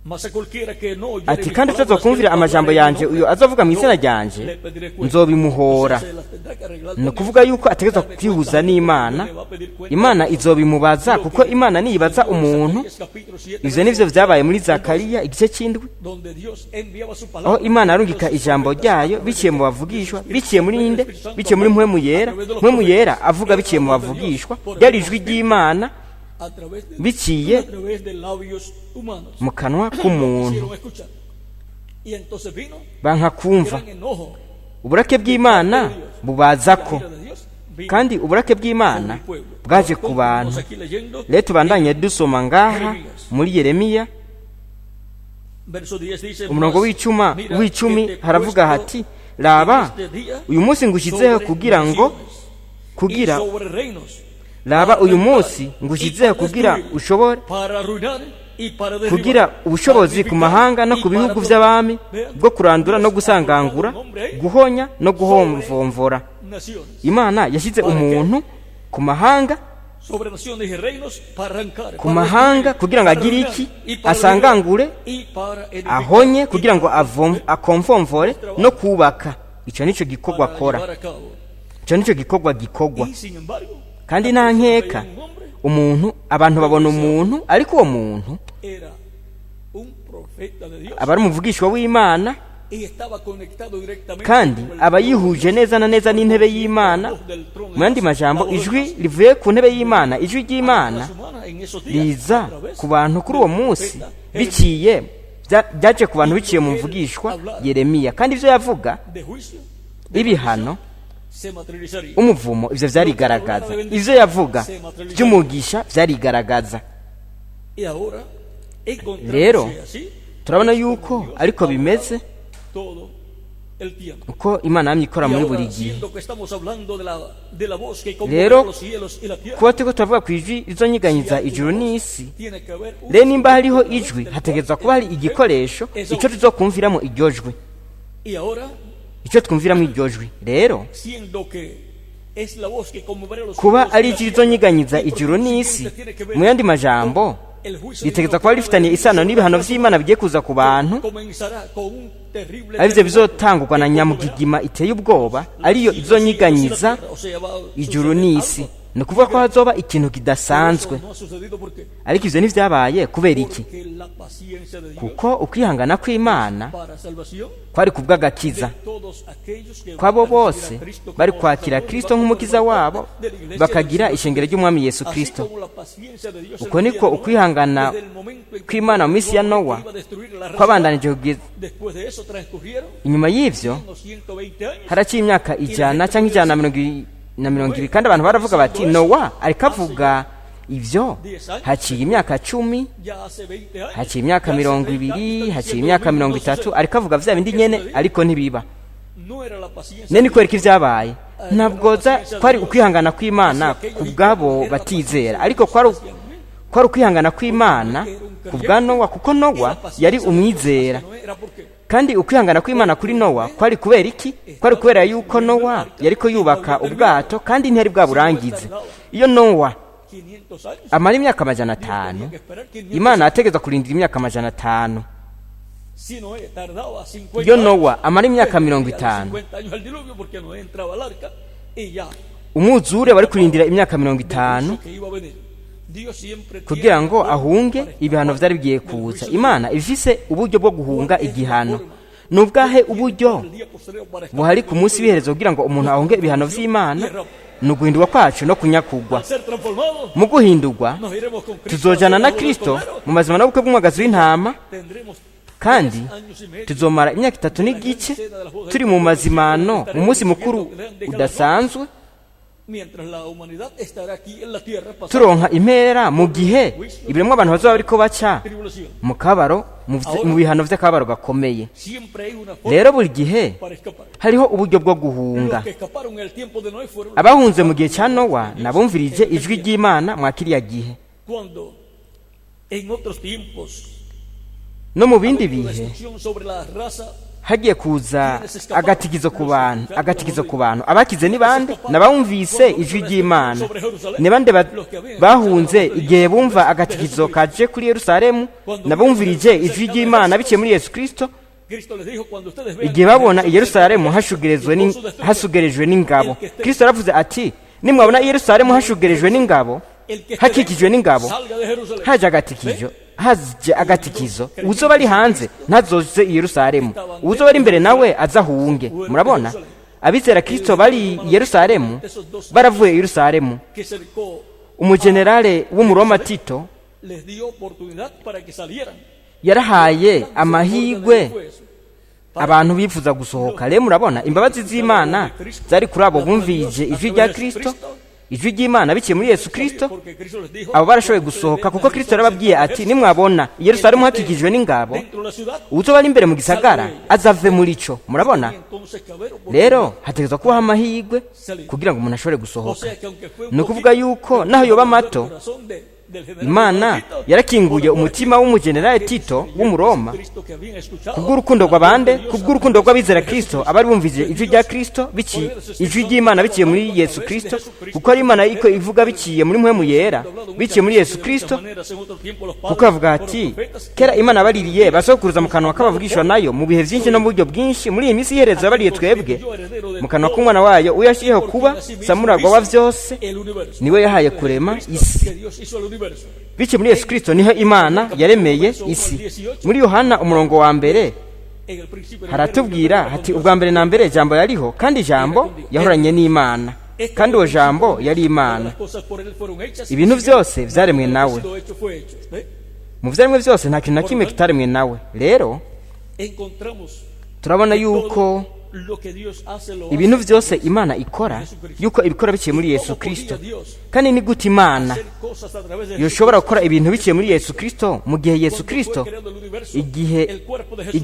Mas a cualquiera que no oyere Ati mis kandi palabras que utazokumvira él amajambo hablara en mi yanje, nombre, uyo azovuga mu yo izina ryanje, le pediré cuenta. nzobimuhora. Entonces se las tendrá que arreglar Ni con ukuvuga Dios. yuko ategerezwa Darle kwihuza cuenta, n'Imana. le va a pedir cuenta. Imana izobimubaza, Lo kuko que Imana niyibaza sucedió en umuntu. Zacarías capítulo 7, Ivyo nivyo verso vyabaye muri Zakariya igice c'indwi, donde Dios enviaba su aho palabra Imana yarungika a los ijambo profetas a ryayo través de biciye mu qué? bavugishwa, Del biciye muri Espíritu nde? Santo Biciye muri Mpwemu Yera. a través de los Mpwemu Yera profetas. avuga Era biciye mu la voz de Dios bavugishwa, por ryari el ijwi Espíritu ry'Imana a través de, biciye a través de labios humanos. mu kanwa No k'umuntu. quisieron escuchar. Y entonces vino Banka kumva. gran enojo Uburake bw'Imana bubazako, la ira de Dios vino kandi uburake sobre bw'Imana el pueblo. bwaje ku Continuamos bantu. aquí leyendo Rero tubandanye dusoma ngaha muri Yeremiya, verso 10 dice, umurongo "Mas w'icuma mira w'icumi, que te haravuga puesto hati: "Raba, en este día uyu munsi ngushyizeho sobre kugira ngo naciones kugira y sobre reinos, raba para uyu plantar munsi y ngushyizeho para kugira destruir, ushobore para arruinar y para derribar, kugira ubushobozi para ku mahanga no edificar ku y bihugu para by'abami, plantar." Vean, bwo kurandura no Dios ha gusangangura, colocado un hombre ahí guhonya no guhomvomvora." naciones Imana yashyize umuntu ku mahanga. Sobre naciones y reinos para arrancar, ku para mahanga destruir, kugira ngo para agire arruinar iki y para asangangure liberar y para edificar ahonye y kugira ngo akomfomvore no kubaka. Icyo nicyo gikorwa para akora, llevar a cabo. icyo nicyo gikorwa gikorwa. Y sin embargo, Kandi nta la persona nkeka, veía un hombre, umuntu, abantu babona umuntu, ariko uwo muntu era un profeta de Dios aba ari umuvugishwa w'Imana, y estaba conectado directamente kandi con el aba trono de yihuje Dios. neza na neza n'intebe y'Imana. Mu yandi majambo, ijwi rivuye ku ntebe y'Imana, ijwi ry'Imana riza ku bantu kuri uwo munsi biciye byaje ku bantu biciye mu mvugishwa Yeremiya. Kandi ibyo yavuga de juicio, de ibihano, se materializaría. umuvumo, ivyo vyarigaragaza. Ivyo yavuga by'umugisha vyarigaragaza. Y ahora, encontrándose Rero, así, turabona es como yuko Dios ariko ha bimeze, obrado todo el tiempo. uko Imana yamye ikora Y muri ahora, buri gihe. siendo que estamos hablando de la voz que conmovió Rero, los cielos y la tierra, kuba turiko turavuga ku ijwi rizonyiganyiza ijuru n'isi, tiene que haber un rero nimba hariho ijwi, hategerezwa kuba hari igikoresho ico tuzokumviramo iryo jwi, Y ahora, ico twumviramo iryo jwi. Rero siendo que es la voz que conmoverá los kuba cielos y ari la ijwi tierra, rizonyiganyiza y por ijuru n'isi, consiguiente tiene que ver mu yandi majambo, con el juicio ritegerezwa divino kuba que va a rifitaniye venir isano sobre n'ibihano la vy'Imana bigiye kuza ku bantu, comenzará con un terrible arivyo terremoto bizotangurwa na que conmoverá nyamugigima iteye ubwoba, ariyo los cielos y la izonyiganyiza tierra. O sea, va a ijuru suceder n'isi. algo. Ni ukuvuga ko hazoba ikintu Pero kidasanzwe. eso no ha sucedido porque Ariko ivyo ntivyabaye kubera iki? porque la paciencia de Dios Kuko ukwihangana kw'Imana para salvación kwari kubw'agakiza de todos aquellos que kw'abo van a recibir bose a Cristo bari como kwakira Salvador y Kristo van a nk'umukiza formar wabo, parte de la iglesia bakagira del Señor ishengero ry'Umwami Yesu Así Kristo. como la paciencia de Dios en Uko los niko días de Noé, ukwihangana desde el momento en que kw'Imana mu minsi ya Dios Nowa iba a destruir la raza kwabandanije kugeza después de eso transcurrieron inyuma y'ivyo unos 120 años haraciye imyaka 100 canke 120, kandi abantu baravuga bati Nowa ariko avuga ivyo haciye imyaka 10, ya hace 20 años, haciye imyaka ya hace mirongo 30 años, ibiri, está haciye diciendo imyaka lo mismo, mirongo no itatu, sucede. ariko avuga vya bindi nyene, ariko ntibiba. No era la paciencia None de ni kubera ko Dios. ivyabaye ntabwo kwari ukwihangana kw'Imana ku bw'abo batizera, ariko kwari ukwihangana kw'Imana ku bwa Nowa, kuko Nowa yari umwizera. Kandi ukwihangana kw'Imana kuri Nowa kwari kubera iki? Kwari kubera yuko Nowa yariko yubaka ubwato kandi ntiyari bwaburangize. Iyo Nowa 500 años amara imyaka 500, Imana yategeza kurindira imyaka 500. Si Noé tardaba 50 Iyo Nowa amara imyaka años, mirongo a los itanu, 50 años el diluvio, porque Noé entraba al arca y ya umwuzure wari kurindira imyaka 50 que iba a venir. Dios siempre kugira tiene ngo una forma ahunge para ibihano escapar vyari bigiye del kuza. juicio divino. Imana ifise uburyo bwo guhunga igihano. Ni ubwahe uburyo El día posterior para escapar buhari del ku munsi juicio w'iherezo kugira ngo umuntu ahunge ibihano vy'Imana? Ni uguhindurwa kwacu no kunyakugwa. Al ser transformados, Mu guhindurwa nos iremos con Cristo tuzojana a na la boda del Kristo Cordero. mu mazima n'ubukwe bw'umwagazi w'intama, Tendremos kandi 3 años y medio tuzomara imyaka 3 n'igice turi mu mazimano, mu munsi mukuru udasanzwe, mientras la humanidad estará aquí en la tierra pasando turonka impera mu gihe ibiremwa abantu bazoba bariko baca tribulación. mu kabaro, mu bihano vy'akababaro gakomeye. Siempre hay una forma Rero buri gihe para escapar. hariho uburyo bwo guhunga. Los que escaparon en el tiempo de Noé fueron Abahunze mu gihe ca Nowa nabumvirije ijwi ry'Imana mwa kiriya gihe. cuando en otros tiempos No mu bindi ha venido bihe destrucción sobre la raza hagiye kuza agatikizo ku bantu, agatikizo ku bantu. Abakize ni bande? Nabumvise ijwi ry'Imana. Ni bande bahunze igihe bumva agatikizo kaje kuri Yerusalemu? Nabumvirije ijwi ry'Imana biciye muri Yesu Kristo. Cristo les dijo, cuando ustedes vean Igihe babona i Yerusalemu hasugerejwe n'ingabo, Kristo yaravuze ati nimwabona i Yerusalemu hashugerejwe n'ingabo, el que esté hakikijwe n'ingabo, salga de Jerusalén. haje agatikizo, haje agatikizo, uzoba ari hanze ntazoze i Yerusalemu, uzoba ari imbere nawe azahunge. Murabona, abizera Kristo bari i Yerusalemu baravuye i Yerusalemu. Que cercó Umugenerale w'Umuroma Tito les dio oportunidad para que salieran. yarahaye amahigwe Fue eso. abantu bifuza gusohoka. Rero murabona imbabazi z'Imana zari kuri abo bumvije ijwi rya Kristo, ijwi ry'Imana biciye muri Yesu Kristo. Porque Cristo les dijo, Abo barashoboye gusohoka kuko Kristo yarababwiye ati nimwabona i Yerusalemu hakikijwe n'ingabo, dentro de la ciudad, uzoba ari imbere mu gisagara azave muri co. Murabona, y entonces que haber oportunidad. rero hategerezwa kubaho amahirwe kugira ngo umuntu ashobore O gusohoka. sea que aunque fue un Ni ukuvuga poquito, yuko naho yoba mato, corazón de Imana yarakinguye umutima w'umujenerali Tito w'Umuroma kubw'urukundo rw'abande, kubw'urukundo rw'abizera Kristo, abari bumvise ijwi rya Kristo, biciye ijwi ry'Imana biciye muri Yesu Kristo, kuko ari Imana iko ivuga biciye muri Mpwemu Yera, biciye muri Yesu Kristo, kuko avuga ati kera Imana baririye basokuruza mu kanwa k'abavugishwa nayo mu bihe byinshi no mu buryo bwinshi, muri iyi minsi iherezo yabariye twebwe mu kanwa k'umwana wayo uyashyiriyeho kuba samuragwa wa byose, niwe yahaye kurema isi. Biciye muri Yesu Kristo niho Imana yaremeye isi. Muri Yohana umurongo wa mbere haratubwira hati ubwa mbere na mbere Jambo yariho, kandi Jambo yahoranye n'Imana, kandi uwo Jambo yari Imana. Ibintu byose byaremwe nawe, mu byaremwe byose nta kintu na kimwe kitaremwe nawe. Rero turabona yuko ibintu byose Imana ikora, yuko ibikora biciye muri Yesu Kristo. Kandi ni gute Imana yoshobora gukora ibintu biciye muri Yesu Kristo mu gihe Yesu Kristo igihe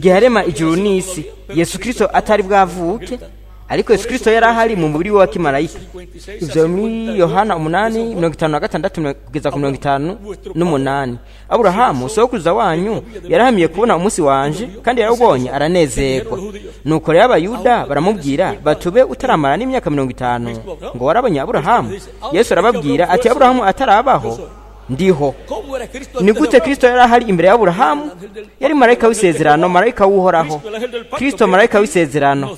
yarema ijuru n'isi, Yesu Kristo atari bwavuke, ariko Yesu Kristo yari ahari mu mubiri we wa kimarayika. Ibyo muri Yohana 8:56 kugeza ku 58. Aburahamu sokuruza wanyu yarahamiye kubona umunsi wanje, kandi yarawubonye aranezerwa. Nuko rero Abayuda baramubwira batube utaramara n'imyaka 50 ngo warabonye Aburahamu? Yesu arababwira ati Aburahamu atarabaho ndiho. Ni gute Kristo yari ahari imbere ya Aburahamu? Yari marayika w'isezerano, marayika w'Uhoraho. Kristo marayika w'isezerano.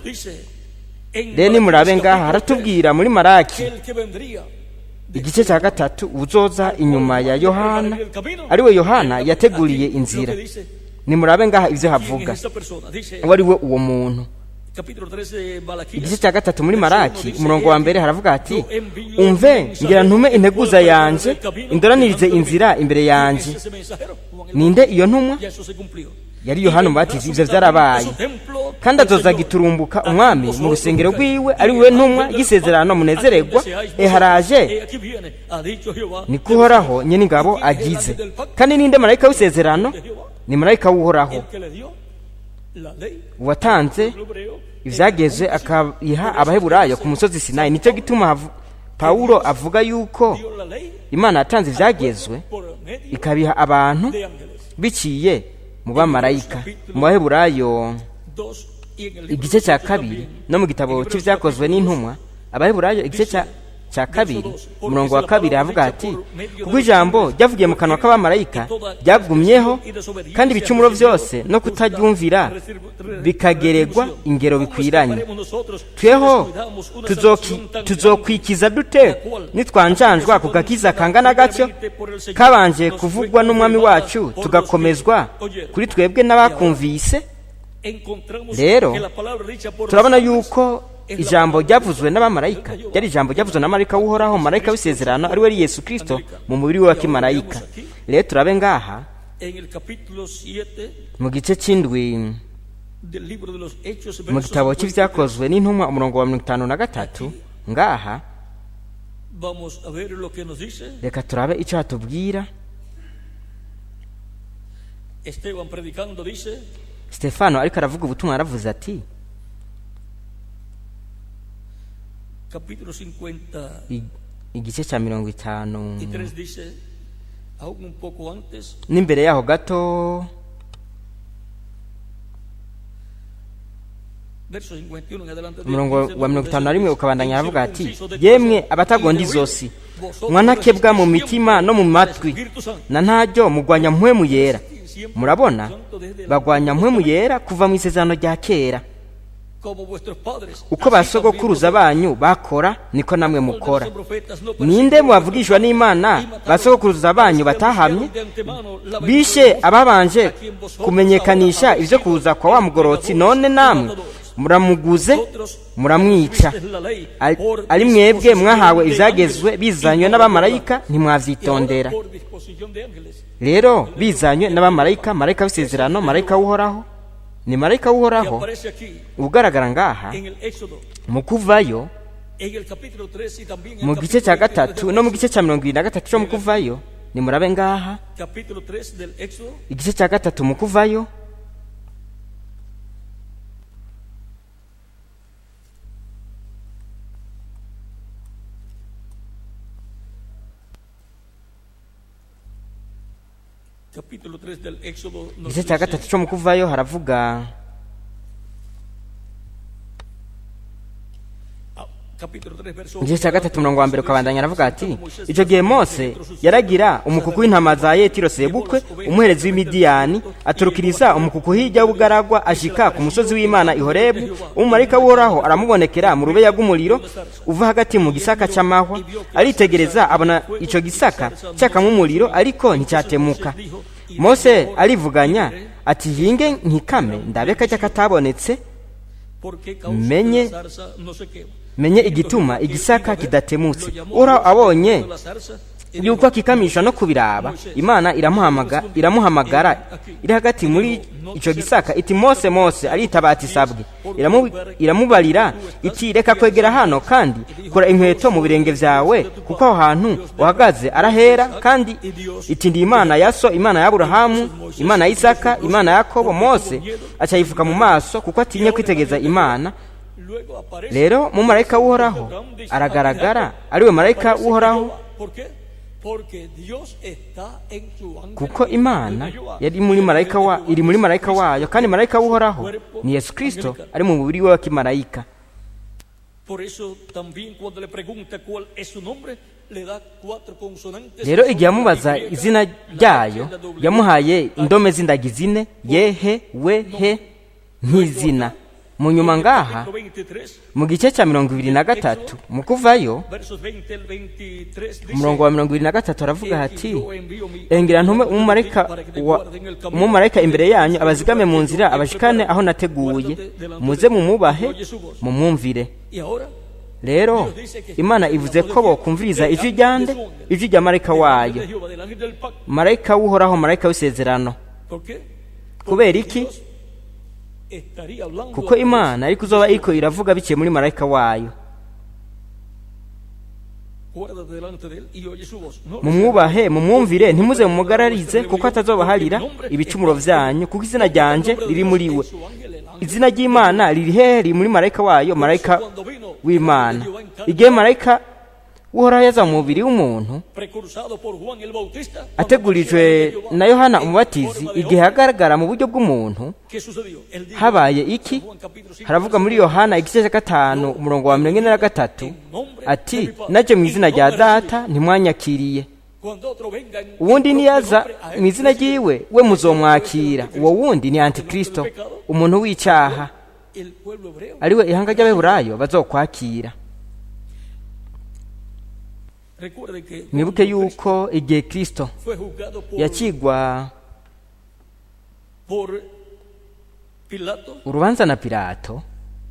Rero nimurabe ngaha haratubwira muri Maraki igice cya 3 uzoza inyuma ya Yohana, ariwe Yohana yateguriye inzira. Nimurabe ngaha ivyo havuga uwo ari we uwo muntu. Igice cya 3 muri Maraki umurongo wa mbere haravuga ati umve ngira ntume integuza yanje indoranirize inzira imbere yanje. Ninde iyo ntumwa? Yari Yohana Umubatizi. Ivyo vyarabaye. Kandi azoza giturumbuka umwami mu rusengero rwiwe, ari we ntumwa y'isezerano munezererwa. Eharaje niko Uhoraho nyeningabo agize. Kandi ninde marayika w'isezerano? Ni marayika w'Uhoraho watanze ivyagezwe akabiha Abaheburayo ku musozi Sinayi. Nicyo gituma Paulo avuga yuko Imana yatanze ivyagezwe ikabiha abantu biciye mu bamarayika. Mu Baheburayo igice cya 2 no mu gitabo cy'ivyakozwe n'intumwa, Abaheburayo igice cya 2 umurongo wa 2 avuga ati kuko ijambo ryavugiye mu kanwa k'abamarayika ryagumyeho, kandi ibicumuro byose no kutaryumvira bikageregwa ingero bikwiranye. Tweho tuzokwikiza dute nitwanjanjwa ku gakiza kangana gatyo kabanje kuvugwa n'umwami wacu, tugakomezwa kuri twebwe n'abakumvise? Rero turabona yuko ijambo ryavuzwe n'abamarayika ryari ijambo ryavuzwe na marayika w'Uhoraho, marayika w'isezerano, ari we Yesu Kristo mu mubiri we wa kimarayika. Rero turabe ngaha mu gice cy'indwi mu gitabo cy'ivyakozwe n'intumwa umurongo wa 53 ngaha reka turabe icyo hatubwira. Stefano ariko aravuga ubutumwa, aravuze ati igice cya 50 n'imbere yaho gato, umurongo wa 51 ukabandanya aravuga ati yemwe abatagonda izosi, mwanakebwa mu mitima no mu matwi, na ntaryo mugwanya Mpwemu Yera. Murabona bagwanya Mpwemu Yera kuva mu isezerano rya kera. Uko basogokuruza banyu bakora niko namwe mukora. Ninde mubavugishwa n'Imana basogokuruza banyu batahamye, bishe ababanje kumenyekanisha ivyo kuza kwa wa mugorotsi, none namwe muramuguze muramwica. Ari mwebwe mwahawe ivyagezwe bizanywe n'abamarayika ntimwavyitondera. Rero bizanywe n'abamarayika, marayika w'isezerano, marayika w'Uhoraho, ni marayika w'Uhoraho ugaragara ngaha mu kuvayo mu gice cya 3 no mu gice cya 73 cyo mu kuvayo. Ni murabe ngaha igice cya 3 mu kuvayo, Capítulo 3 del Éxodo nos Igice cya dice, gatatu cyo mu Kuvayo haravuga, ah, capítulo 3, verso igice cya gatatu umurongo wa mbere ukabandanya, aravuga ati: Moisés Icyo gihe Mose yaragira umukuku w'intama za Yetiro sebukwe, umuherezi w'Imidiyani, aturukiriza umukuku hirya y'ubugaragwa, ashika ku musozi w'Imana i Horebu. Umumarayika w'Uhoraho aramubonekera mu rubeya rw'umuriro uva hagati mu gisaka cy'amahwa. Aritegereza, abona icyo gisaka cyakamwe umuriro, ariko nticyatemuka. Mose arivuganya ati: "Hinge nkikame ndabe kajya katabonetse, ¿Por qué causa menye la zarza no se quema? menye igituma igisaka kidatemutse." Uhoraho abonye yuko akikamisha no kubiraba, Imana iramuhamagara iri hagati muri icyo gisaka iti: "Mose, Mose!" Aritaba ati: "Sabwe." Iramubarira iti: "Reka kwegera hano, kandi kura inkweto mu birenge byawe, kuko aho hantu uhagaze arahera." Kandi iti: "Ndi Imana ya so, Imana ya Aburahamu, Imana ya Isaka, Imana ya Yakobo." Mose aca yifuka mu maso kuko atinye kwitegereza Imana. Luego aparece Rero mumarayika w'Uhoraho aragaragara, ariwe marayika w'Uhoraho, ¿Por qué? Porque Dios está en su ángel. kuko Imana yari muri marayika wa iri muri marayika wayo, kandi marayika w'Uhoraho ni Yesu Kristo ari mu mubiri we wa kimarayika. Por eso también cuando le pregunta cuál es su nombre, le da cuatro consonantes. Rero igihe amubaza izina ryayo, yamuhaye indome z'indagi zine, ye, he, we, he, nk'izina. Mu nyuma ngaha Capítulo 23, mu gice cya 23 mu Kuvayo, versos 20 al 23 dice, umurongo wa 23 aravuga ati: "Yo envío mi Engera ntume umumarayika umumarayika imbere yanyu, abazigame mu nzira, abashikane aho nateguye. Muze mumubahe, mumwumvire." Y ahora Rero Imana ivuze ko bokumviriza ijwi ryande? Ijwi rya marayika wayo, de Jehová, del ángel del pacto. marayika w'Uhoraho, marayika w'isezerano. ¿Por qué? Kubera iki? Dios estaría hablando Kuko Imana ariko izoba iriko iravuga biciye muri marayika wayo. Guárdate delante de él y oye su voz. No Mumwubahe, mumwumvire, ntimuze mumugararize, kuko atazobaharira ibicumuro vyanyu, kuko izina ryanje riri muri we. Izina ry'Imana riri hehe? Riri muri marayika wayo, marayika w'Imana. Igihe marayika w'Uhoraho yaza mu mubiri w'umuntu, precursado por Juan el Bautista, ategurijwe na Yohana Umubatizi, igihe agaragara mu buryo bw'umuntu, ¿qué sucedió? Él dijo, habaye iki? Juan capítulo 5, Haravuga muri Yohana igice cya 5 umurongo wa 43 ati: "Naje mu izina rya Data, ntimwanyakiriye. Cuando otro venga en Uwundi su niyaza propio nombre, a él mu izina ryiwe, we muzomwakira." Uwo wundi ni Antikristo, umuntu w'icyaha, el pueblo hebreo ariwe ihanga ry'Abaheburayo bazokwakira. Recuerden que Mwibuke yuko igihe Kristo fue juzgado yakigwa por Pilato urubanza na Pilato,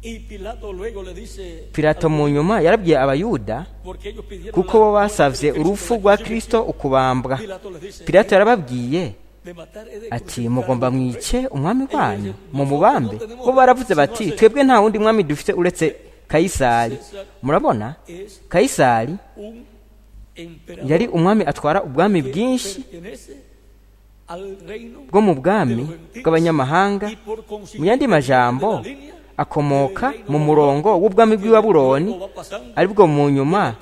y Pilato luego le dice, Pilato mu nyuma yarabwiye Abayuda, porque ellos pidieron kuko la bo muerte basavye de Cristo, urupfu la rwa crucifixión. Kristo, ukubambwa. Pilato les dice, Pilato yarababwiye de matar es de ati: crucificar "Mugomba a vuestro mwice umwami wanyu, mumubambe." Bo baravuze bati: "Twebwe nta wundi mwami dufite uretse Kayisari." Murabona, rey. Es Kayisari un emperador yari umwami atwara ubwami que bwinshi pertenece al reino bwo mu bwami bw'abanyamahanga. y por consiguiente Mu yandi majambo, de la línea akomoka mu murongo w'ubwami bw'i Babuloni, aribwo mu nyuma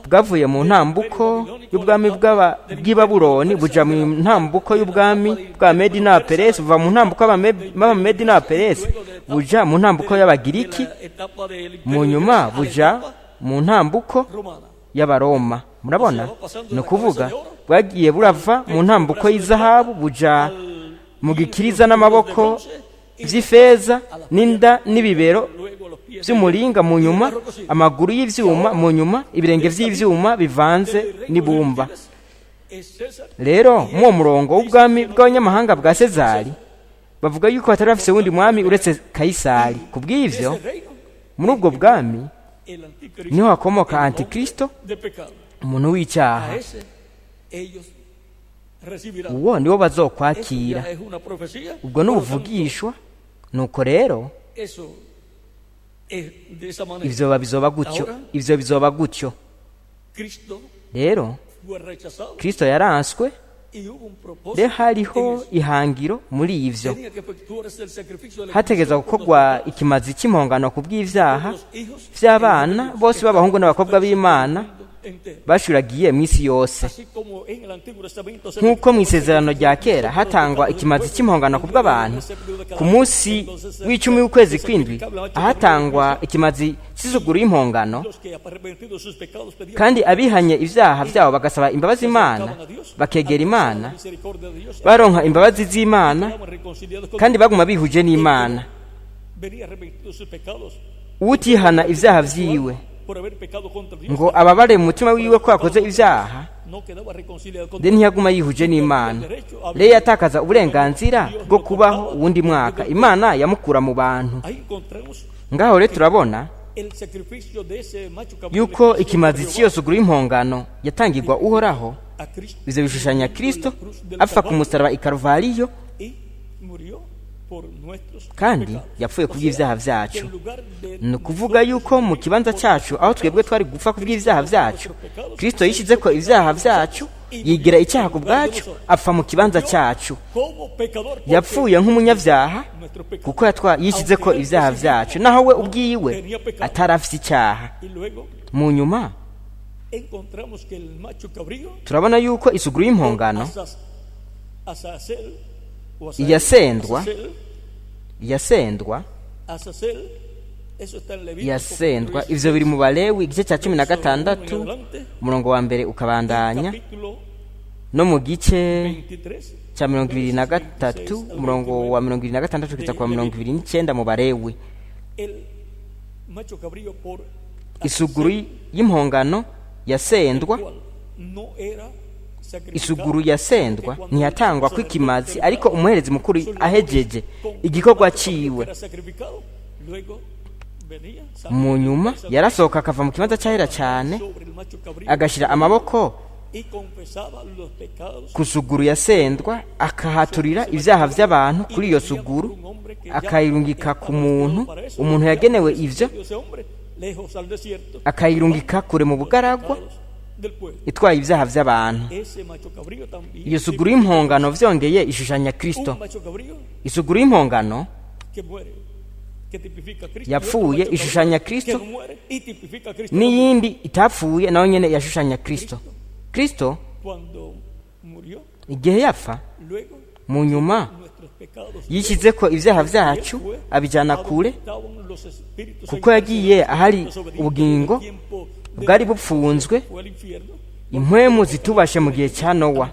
bwavuye mu ntambuko y'ubwami bw'i Babuloni buja mu ntambuko y'ubwami bwa Medi na Peresi, buva mu ntambuko y'Abamedi n'Abaperesi buja mu ntambuko y'Abagiriki, de la etapa del mu imperio nyuma griego a la buja etapa mu ntambuko romana. y'Abaroma. Murabona, ni ukuvuga bwagiye burava mu ntambuko y'izahabu buja mu gikiriza n'amaboko by'ifeza n'inda n'ibibero Luego los pies by'umuringa, mu nyuma amaguru y'ivyuma, mu nyuma ibirenge vy'ivyuma bivanze n'ibumba. Es César. Rero muri uwo murongo w'ubwami bw'abanyamahanga bwa Sezari, bavuga yuko batari bafise uwundi mwami uretse Kayisari. Ku bw'ivyo, Ese reino, muri ubwo bwami el anticristo, niho hakomoka el hombre Antikristo, de pecado. umuntu w'icyaha. A ese ellos recibirán. Uwo niwo Eso bazokwakira. ya es una profecía. Ubwo ni Por lo tanto, ubuvugishwa. Nuko rero eso es de esa manera. ivyo bizoba gutyo, ivyo bizoba gutyo. Cristo Rero fue rechazado Kristo yaranswe, y hubo un propósito. rero hariho en eso. ihangiro muri ivyo. Tenía que efectuarse el sacrificio de la Hategerezwa expiación por gukorwa ikimazi cy'impongano ku bw'ivyaha los hijos vy'abana bose b'abahungu n'abakobwa b'Imana. Bashuragiye mu isi yose. Nk'uko mu isezerano rya kera hatangwa ikimazi cy'impongano ku bw'abantu ku munsi w'icumi w'ukwezi kw'indwi, ahatangwa ikimazi cy'isuguru y'impongano, kandi abihanye ibyaha byabo bagasaba imbabazi Imana, bakegera Imana, baronka imbabazi z'Imana kandi baguma bihuje n'Imana. Utihana ibyaha vyiwe ngo ababare mu mutima wiwe ko yakoze ibyaha, de ntiyaguma yihuje n'Imana. Rero yatakaza uburenganzira bwo kubaho uwundi mwaka. Imana yamukura mu bantu. Ngaho rero turabona yuko ikimazi cy'iyo suguru y'impongano yatangirwa Uhoraho. Ibyo bishushanya Kristo apfa ku musaraba i Karuvariyo, kandi yapfuye ku bw'ibyaha byacu. Ni ukuvuga yuko mu kibanza cyacu, aho twebwe twari gupfa ku bw'ibyaha byacu, Kristo yishyize ko ibyaha byacu, yigira icyaha ku bwacu, apfa mu kibanza cyacu. Yapfuye nk'umunyabyaha kuko yishyize ko ibyaha byacu, naho we ubwiwe atari afite icyaha. Mu nyuma turabona yuko isuguru y'impongano iyasendwa iyasendwa iyasendwa. Ivyo biri mu Balewi igice cya 16, umurongo wa mbere ukabandanya, no mu gice cya 23, umurongo wa 26 kugeza ku wa 29 mu Balewi. Isuguru y'impongano yasendwa, isuguru yasendwa ntiyatangwa kw'ikimazi, ariko umuherezi mukuru ahejeje igikorwa ciwe, mu nyuma yarasohoka akava mu kibanza cyahera cyane, agashyira amaboko ku suguru yasendwa, akahaturira ibyaha by'abantu kuri iyo suguru, akayirungika ku muntu, umuntu yagenewe ivyo, akayirungika kure mu bugaragwa itwaye ibyaha by'abantu. Iyo suguru y'impongano vyongeye ishushanya Kristo. Isuguru y'impongano yapfuye ishushanya Kristo, n'iyindi itapfuye nayo nyene yashushanya Kristo. Kristo igihe yapfa, mu nyuma yishyize ko ibyaha byacu, abijyana kure, kuko yagiye ahari ubugingo bwari bupfunzwe, impwemu zitubashe mu gihe cya Nowa,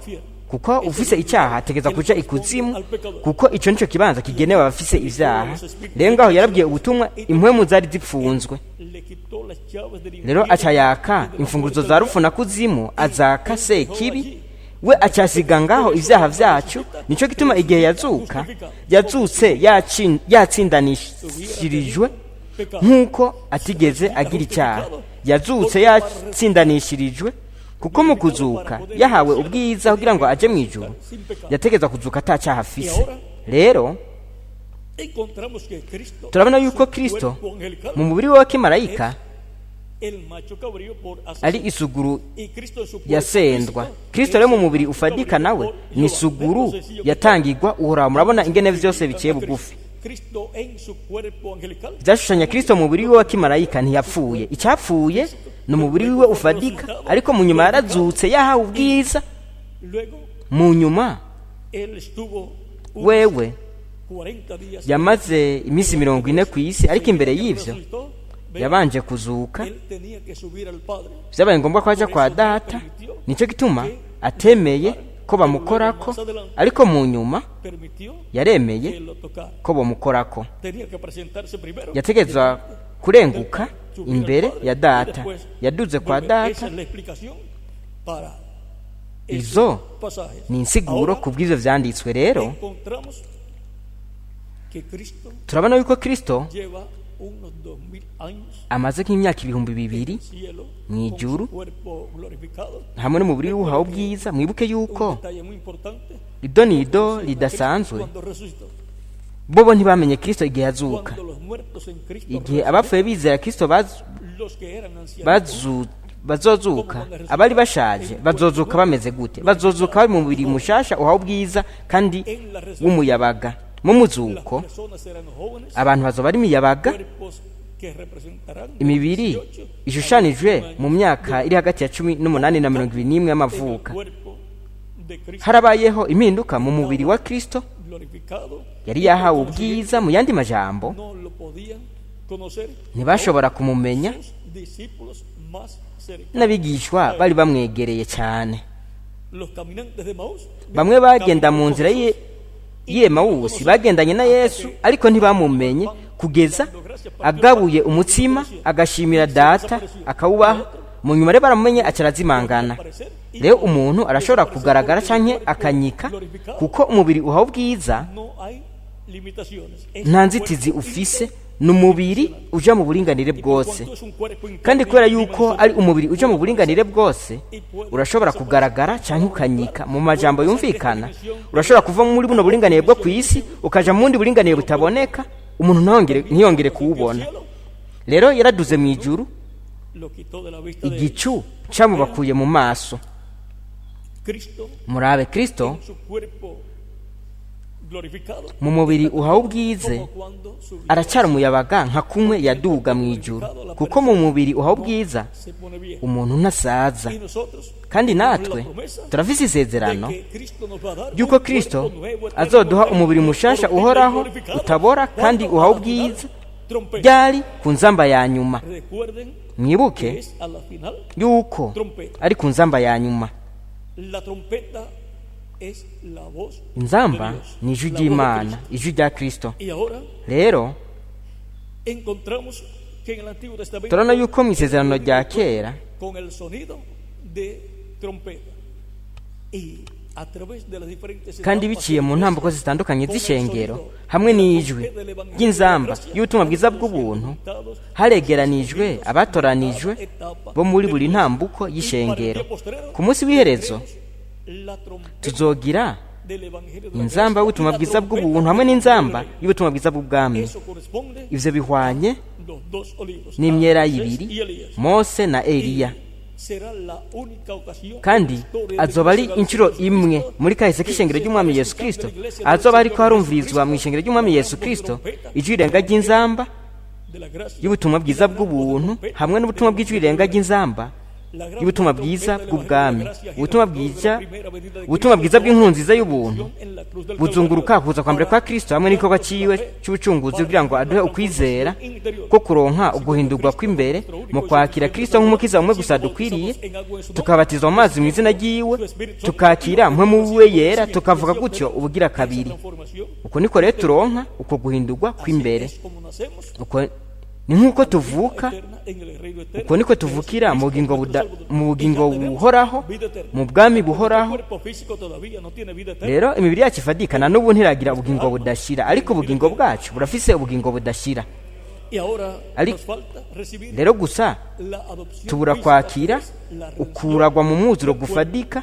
kuko ufise icyaha ategeza kuja ikuzimu, kuko ico nico kibanza kigenewe abafise ivyaha. Rero ngaho yarabwiye ubutumwa impwemu zari zipfunzwe. Rero acayaka imfunguzo za rufu na kuzimu, azaka Sekibi, we acasiga ngaho ivyaha vyacu. Nico gituma igihe yazuka, yazutse yatsindanishirijwe nk'uko atigeze agira icyaha. Yazutse yatsindanishirijwe kuko mu kuzuka yahawe ubwiza kugira ngo aje mu ijuru, yategeza kuzuka ata cyaha afise. Rero turabona yuko Kristo mu mubiri we wa kimarayika ari isuguru yasendwa. Kristo rero mu mubiri ufadika nawe ni isuguru yatangirwa Uhoraho. Murabona ingene vyose biciye bugufi byashushanya Kristo mu mubiri we wa kimarayika. Ntiyapfuye, icyapfuye ni umubiri wiwe ufadika, ariko mu nyuma yarazutse yahawe ubwiza. Mu nyuma wewe yamaze iminsi 40 ku isi, ariko imbere y'ivyo yabanje kuzuka. Vyabaye ngombwa ko aja kwa Data, nicyo gituma atemeye ko bamukorako, ariko mu nyuma yaremeye ko bamukorako. Yategezwa kurenguka imbere ya Data, yaduze kwa Data. Izo ni insiguro ku bw'ivyo vyanditswe. Rero turabona yuko Kristo amaze nk'imyaka 2000 mu ijuru hamwe n'umubiri w'uhawe ubwiza. Mwibuke yuko idonido ridasanzwe, bobo ntibamenye Kristo igihe yazuka. Igihe abapfuye bizera Kristo bazozuka, abari bashaje bazozuka bameze gute? Bazozuka bari mu mubiri mushasha uhawe ubwiza kandi w'umuyabaga. Mu muzuko abantu bazoba ari imiyabaga, Imibiri ishushanijwe mu myaka iri hagati ya 18 na 21 y'amavuka. Harabayeho impinduka mu mubiri wa Kristo, yari yahawe ubwiza. Mu yandi majambo, ntibashobora kumumenya n'abigishwa bari bamwegereye cyane. Bamwe bagenda mu nzira y'Emawusi bagendanye na Yesu, ariko ntibamumenye kugeza agabuye umutsima agashimira Data akawubaha. Mu nyuma rero baramumenye, acarazimangana. Rero umuntu arashobora kugaragara canke akanyika, kuko umubiri uhawe ubwiza nta nzitizi ufise, ni umubiri uja mu buringanire bwose. Kandi kubera yuko ari umubiri uja mu buringanire bwose, urashobora kugaragara canke ukanyika. Mu majambo yumvikana, urashobora kuva muri buno buringanire bwo ku isi ukaja mu bundi buringanire butaboneka, umuntu ntiyongere kuwubona. Rero yaraduze mu ijuru, igicu camubakuye mu maso. Murabe Kristo mu mubiri uhawe ubwize aracyari umuyabaga nka kumwe yaduga mu ijuru, kuko mu mubiri uhawe ubwiza umuntu ntasaza. Kandi natwe turafise isezerano ry'uko Kristo azoduha umubiri mushasha uhoraho, utabora kandi uhawe ubwiza, ryari ku nzamba ya nyuma. Mwibuke yuko ari ku nzamba ya nyuma. Inzamba ni ijwi ry'Imana, ijwi rya Kristo. Rero turabona yuko mu isezerano rya kera kandi biciye mu ntambuko zitandukanye z'ishengero hamwe n'ijwi ry'inzamba y'ubutumwa bwiza bw'ubuntu, haregeranijwe abatoranijwe bo muri buri ntambuko y'ishengero. Ku munsi w'iherezo tuzogira inzamba y'ubutumwa bwiza bw'ubuntu hamwe n'inzamba y'ubutumwa bwiza bw'ubwami. Ivyo bihwanye n'imyera ibiri, Mose na Eliya. Kandi azoba ari inshuro imwe muri kahise k'ishengero ry'umwami Yesu Kristo azoba ariko harumvirizwa mu ishengero ry'umwami Yesu Kristo ijwi rirenga ry'inzamba y'ubutumwa bwiza bw'ubuntu hamwe n'ubutumwa bw'ijwi rirenga ry'inzamba y'ubutumwa bwiza bw'ubwami. Ubutumwa bwiza bw'inkuru nziza y'ubuntu buzunguruka kuza kwa mbere kwa Kristo hamwe n'igikorwa ciwe c'ubucunguzi, kugira ngo aduhe ukwizera ko kuronka uguhindurwa kw'imbere mu kwakira Kristo nk'umukiza umwe gusa dukwiriye, tukabatizwa mu mazi mu izina ryiwe, tukakira mpwemu wiwe yera, tukavuga gutyo ubugira kabiri. Uko niko rero turonka uko guhindurwa kw'imbere. Uko ni nk'uko tuvuka, uko niko tuvukira mu bugingo buhoraho, mu bwami buhoraho. Rero imibiri yacu ifadikana n'ubu ntiragira ubugingo budashira, ariko ubugingo bwacu burafise ubugingo budashira. Rero gusa tubura kwakira ukuragwa mu mwuzuro gufadika,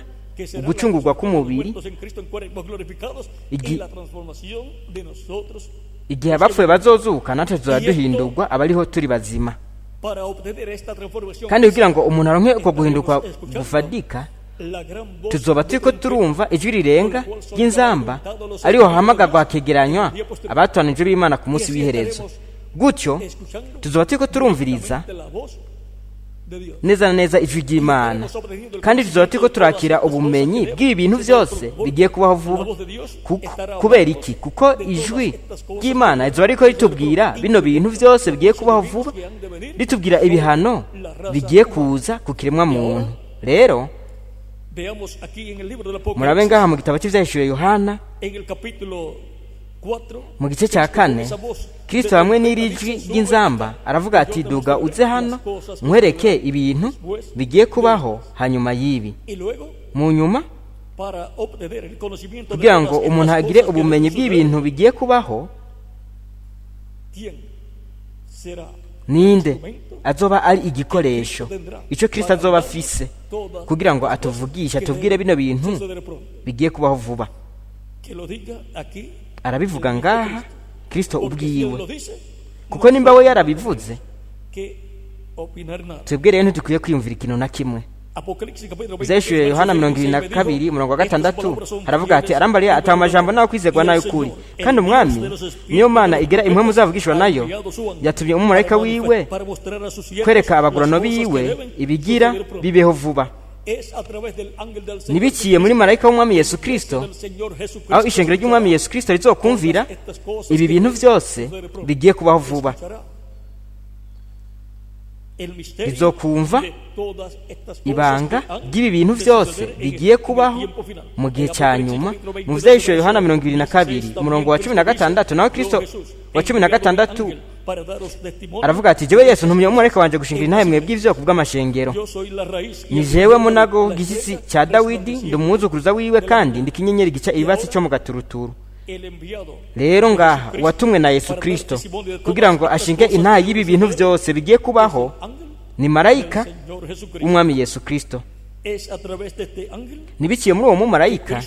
ugucungurwa k'umubiri, igihe abapfuye bazozuka natwe tuzaduhindurwa abariho turi bazima. Kandi kugira ngo umuntu aronke uko guhinduka gufadika, tuzoba turiko turumva ijwi rirenga ry'inzamba ariho hahamagarwa hakegeranywa abatoranijwe b'Imana ku munsi w'iherezo. Gutyo tuzoba turiko turumviriza neza na neza ijwi ry'Imana, kandi tuzoba turiko turakira ubumenyi bw'ibintu byose bigiye kubaho vuba. Kubera iki? Kuko ijwi ry'Imana rizoba riko ritubwira bino bintu byose bigiye kubaho vuba, ritubwira ibihano bigiye kuza ku kiremwa muntu. Rero murabe ngaha mu gitabo cy'Ivyahishuriwe Yohana mu gice cya 4, Kristo hamwe n'iri jwi ry'inzamba aravuga ati: duga uze hano nkwereke ibintu bigiye kubaho hanyuma y'ibi. Mu nyuma, kugira ngo umuntu agire ubumenyi bw'ibintu bigiye kubaho, ninde azoba ari igikoresho icyo Kristo azoba afise kugira ngo atuvugishe, atubwire bino bintu bigiye kubaho vuba. Arabivuga ngaha Kristo ubwiwe, kuko nimba we yarabivuze, twebwe rero ntidukwiye kwiyumvira ikintu na kimwe. Ibyahishuriwe Yohana 22 umurongo wa 6 haravuga ati: arambariye ati amajambo nawe kwizerwa nayo kuri, kandi umwami niyo Mana igera impwemu uzavugishwa nayo yatumye umumarayika wiwe kwereka abagurano biwe ibigira bibeho vuba. Nibiciye muri marayika w'umwami Yesu Kristo, aho ishengero ry'umwami Yesu Kristo rizokumvira ibi bintu byose bigiye kubaho vuba, rizokumva ibanga ry'ibi bintu byose bigiye kubaho mu gihe cya nyuma. Mu byahishuwe Yohana 22 umurongo wa 16, naho Kristo wa 16 aravuga ati: jewe Yesu ntumye umumarayika wanje gushingira intahe mwebwe ivyo kubw'amashengero. Ni jewe munago w'igishyitsi cya Dawidi, ndi umwuzukuruza wiwe, kandi ndi ikinyenyeri gica ibibatsi cyo mu gaturuturu. Rero ngaha uwatumwe na Yesu Kristo kugira ngo ashinge intahe y'ibi bintu byose bigiye kubaho ni marayika w'umwami Yesu Kristo. Nibiciye muri uwo mumarayika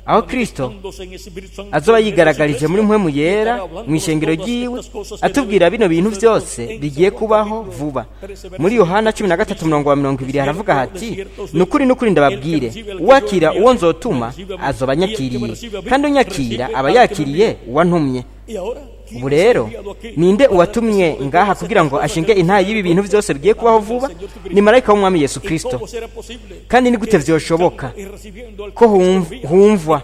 aho Kristo azoba yigaragarije muri mpwemu yera mu ishengero ryiwe, atubwira bino bintu byose bigiye kubaho vuba. Muri Yohana 13 umurongo wa 20 haravuga hati: nukuri nukuri ndababwire, uwakira uwo nzotuma azoba anyakiriye, kandi unyakira aba yakiriye uwantumye. Ubu rero ninde uwatumye ngaha kugira ngo ashinge intahe y'ibi bintu byose bigiye kubaho vuba? Ni marayika w'umwami Yesu Kristo. Kandi ni gute vyoshoboka ko humvwa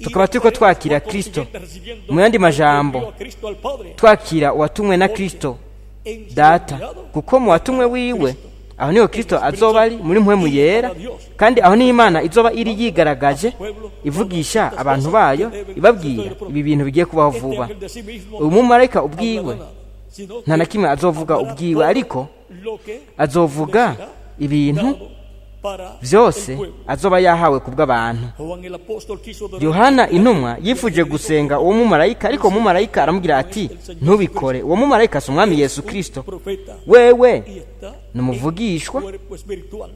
tukaba turiko twakira Kristo, mu yandi majambo twakira uwatumwe na Kristo Data, kuko mu watumwe wiwe aho niho Kristo azoba ari muri mpwemu yera, kandi aho niho Imana izoba iri yigaragaje ivugisha abantu bayo ibabwira ibi bintu bigiye kubaho vuba. Uyu mumarayika ubwiwe nta na kimwe azovuga ubwiwe, ariko azovuga ibintu byose azoba yahawe kubw'abantu. Yohana intumwa yifuje gusenga uwo mumarayika, ariko uwo mumarayika aramubwira ati: ntubikore. Uwo mumarayika si umwami Yesu Kristo, wewe ni umuvugishwa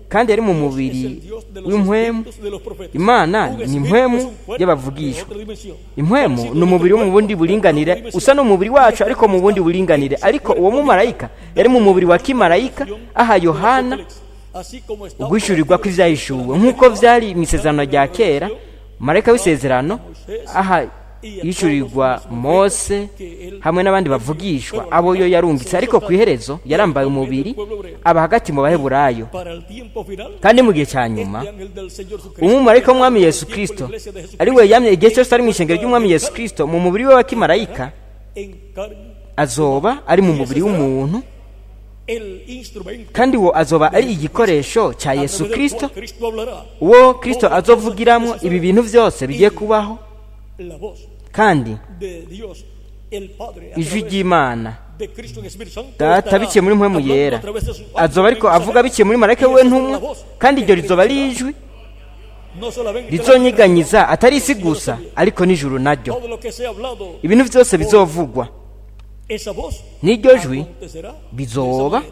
kandi yari mu mubiri w'impwemu. Imana ni impwemu y'abavugishwa. Impwemu ni umubiri wo mu bundi buringanire, usa n'umubiri wacu ariko mu bundi buringanire. Ariko uwo mumarayika yari mu mubiri wa kimarayika, aha Yohana uguhishurirwa kw'ivyahishuwe nk'uko vyari mu isezerano rya kera. Marayika w'isezerano aha yishurirwa Mose hamwe n'abandi bavugishwa abo yo yarungitse, ariko ku iherezo yarambaye umubiri aba hagati mu Baheburayo. Kandi mu gihe cya nyuma umumarayika w'umwami Yesu Kristo, ari we yamye igihe cyose ari mu ishengero ry'umwami Yesu Kristo mu mubiri we wa kimarayika, azoba ari mu mubiri w'umuntu, kandi uwo azoba ari igikoresho cya Yesu Kristo, uwo Kristo azovugiramo ibi bintu byose bigiye kubaho. Kandi ijwi ry'Imana Data biciye muri mpwemu yera azoba ariko avuga biciye muri marayika we ntumwa, kandi iryo rizoba ari ijwi rizonyiganyiza atari isi gusa ariko n'ijuru naryo. Ibintu byose bizovugwa n'iryo jwi bizoba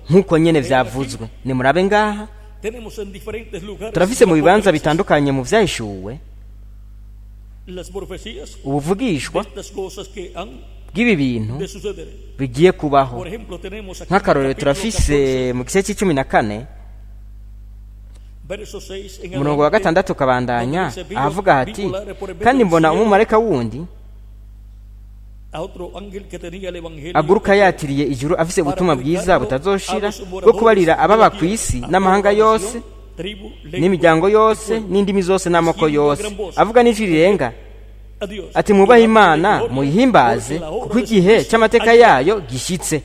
nk'uko nyene vyavuzwe. Nimurabe ngaha turafise mu bibanza bitandukanye mu vyahishuwe ubuvugishwa bw'ibi bintu bigiye kubaho. Nk'akarorero turafise mu gice c'14 umurongo wa 6 ukabandanya, ahavuga hati: kandi mbona umumarayika wundi aguruka yatiriye ijuru afise ubutumwa bwiza butazoshira bwo kubarira ababa ku isi n'amahanga yose n'imiryango yose n'indimi zose n'amoko yose, avuga n'ijwi rirenga ati: mwubahe Imana muyihimbaze, kuko igihe cy'amateka yayo gishyitse.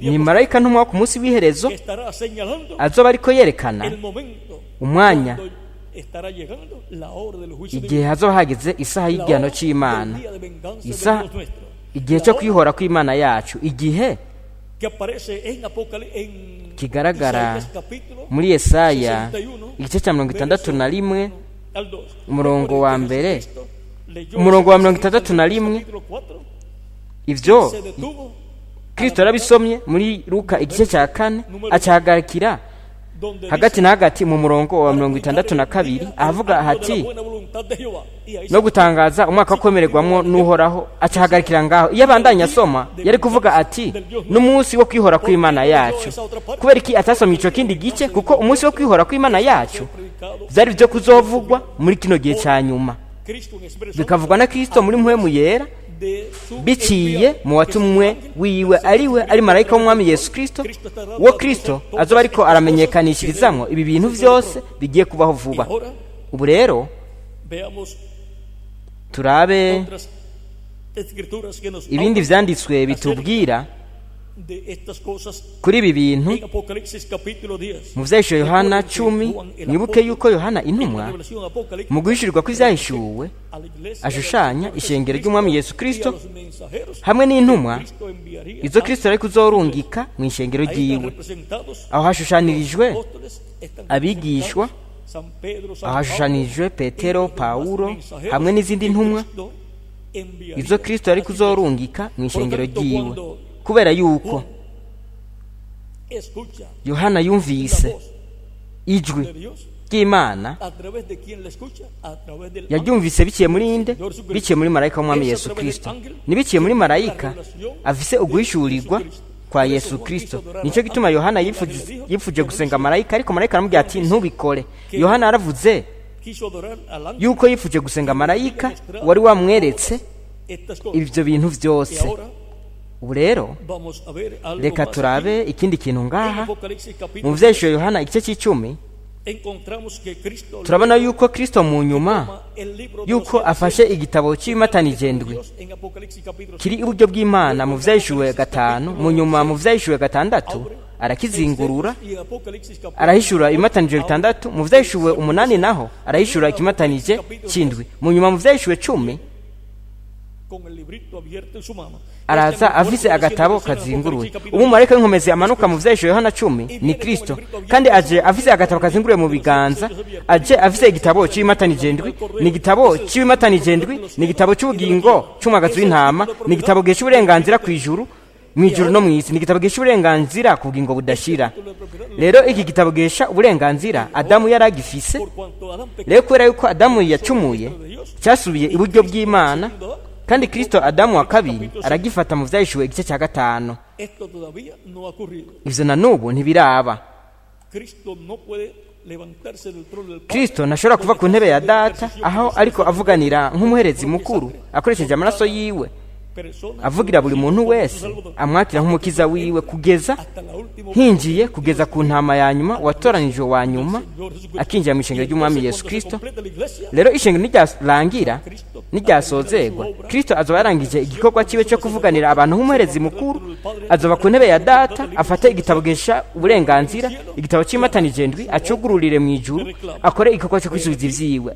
Ni marayika ntumwa ku munsi w'iherezo azoba ariko yerekana umwanya igihe hazoba hageze isaha y'igihano cy'Imana, isaha igihe cyo kwihora kw'Imana yacu, igihe kigaragara muri Yesaya igice cya 61 umurongo wa 1, umurongo wa 61. Ivyo Kristo yarabisomye muri Luka igice cya 4 acahagarikira Hagati na hagati mu murongo wa 62 ahavuga hati no gutangaza umwaka wo kwemererwamwo n'Uhoraho, acahagarikira ngaho. Iyo abandanya asoma yari kuvuga ati n'umunsi wo kwihora kw'Imana yacu. Kubera iki atasomye ico kindi gice? Kuko umunsi wo kwihora kw'Imana yacu vyari vyo kuzovugwa muri kino gihe ca nyuma, bikavugwa na Kristo muri mpwemu yera biciye mu watumwe wiwe, ariwe ari marayika w'Umwami Yesu Kristo. Uwo Kristo azoba ariko aramenyekanishirizamwo ibi bintu vyose bigiye kubaho vuba. Ubu rero turabe ibindi vyanditswe bitubwira kuri ibi bintu mu vyahishuwe Yohana 10. Mwibuke yuko Yohana intumwa mu guhishurirwa kw'ivyahishuwe ashushanya ishengero ry'Umwami Yesu Kristo hamwe n'intumwa izo Kristo yari kuzorungika mu ishengero ryiwe. Aho hashushanirijwe abigishwa, aho hashushanijwe Petero, Pawulo hamwe n'izindi ntumwa izo Kristo yari kuzorungika mu ishengero ryiwe. Kubera yuko Yohana yumvise ijwi ry'Imana, yaryumvise biciye muri inde? Biciye muri marayika w'Umwami Yesu Kristo. Nibiciye muri marayika afise uguhishurirwa kwa Yesu Kristo. Nico gituma Yohana yifuje gusenga marayika, ariko marayika aramubwira ati ntubikore. Yohana yaravuze yuko yifuje gusenga marayika wari wamweretse ivyo bintu vyose. Ubu rero reka turabe ikindi kintu ngaha mu vyahishuwe Yohana igice c'icumi. Turabona yuko Kristo mu nyuma yuko afashe igitabo cy'ibimatanije ndwi kiri iburyo bw'Imana mu vyahishuwe 5, mu nyuma mu vyahishuwe 6 arakizingurura arahishura ibimatanije 6, mu vyahishuwe 8 naho arahishura ikimatanije c'indwi, mu nyuma mu vyahishuwe 10 araza afise agatabo kazinguruye. Umumarayika w'inkomezi amanuka mu vyahishuwe Yohana 10 ni Kristo, kandi aje afise agatabo kazinguruye mu biganza, aje afise igitabo c'ibimatanije ndwi. Ni igitabo c'ibimatanije ndwi, ni igitabo c'ubugingo c'umwagazi w'intama, ni igitabo gihesha uburenganzira kw'ijuru, mw'ijuru no mw'isi, ni igitabo gihesha uburenganzira ku bugingo budashira. Rero iki gitabo gihesha uburenganzira Adamu yari agifise. Rero kubera yuko Adamu yacumuye, cyasubiye iburyo bw'Imana, kandi Kristo Adamu wa kabiri aragifata mu vyahishuwe igice cya 5. Ivyo na n'ubu ntibiraba. Kristo ntashobora kuva ku ntebe ya Data aho ariko avuganira nk'umuherezi mukuru akoresheje amaraso yiwe, avugira buri muntu wese amwakira nk'umukiza wiwe, kugeza hinjiye kugeza ku ntama ya nyuma watoranijwe wa nyuma akinjira mu ishengero ry'Umwami Yesu Kristo. Rero ishengero niryarangira, niryasozerwa, Kristo azoba yarangije igikorwa cyiwe cyo kuvuganira abantu nk'umuherezi mukuru. Azoba ku ntebe ya Data afate igitabo gihesha uburenganzira, igitabo cy'imatanije ndwi, acugururire mu ijuru, akore igikorwa cyo kwisubiza ivyiwe.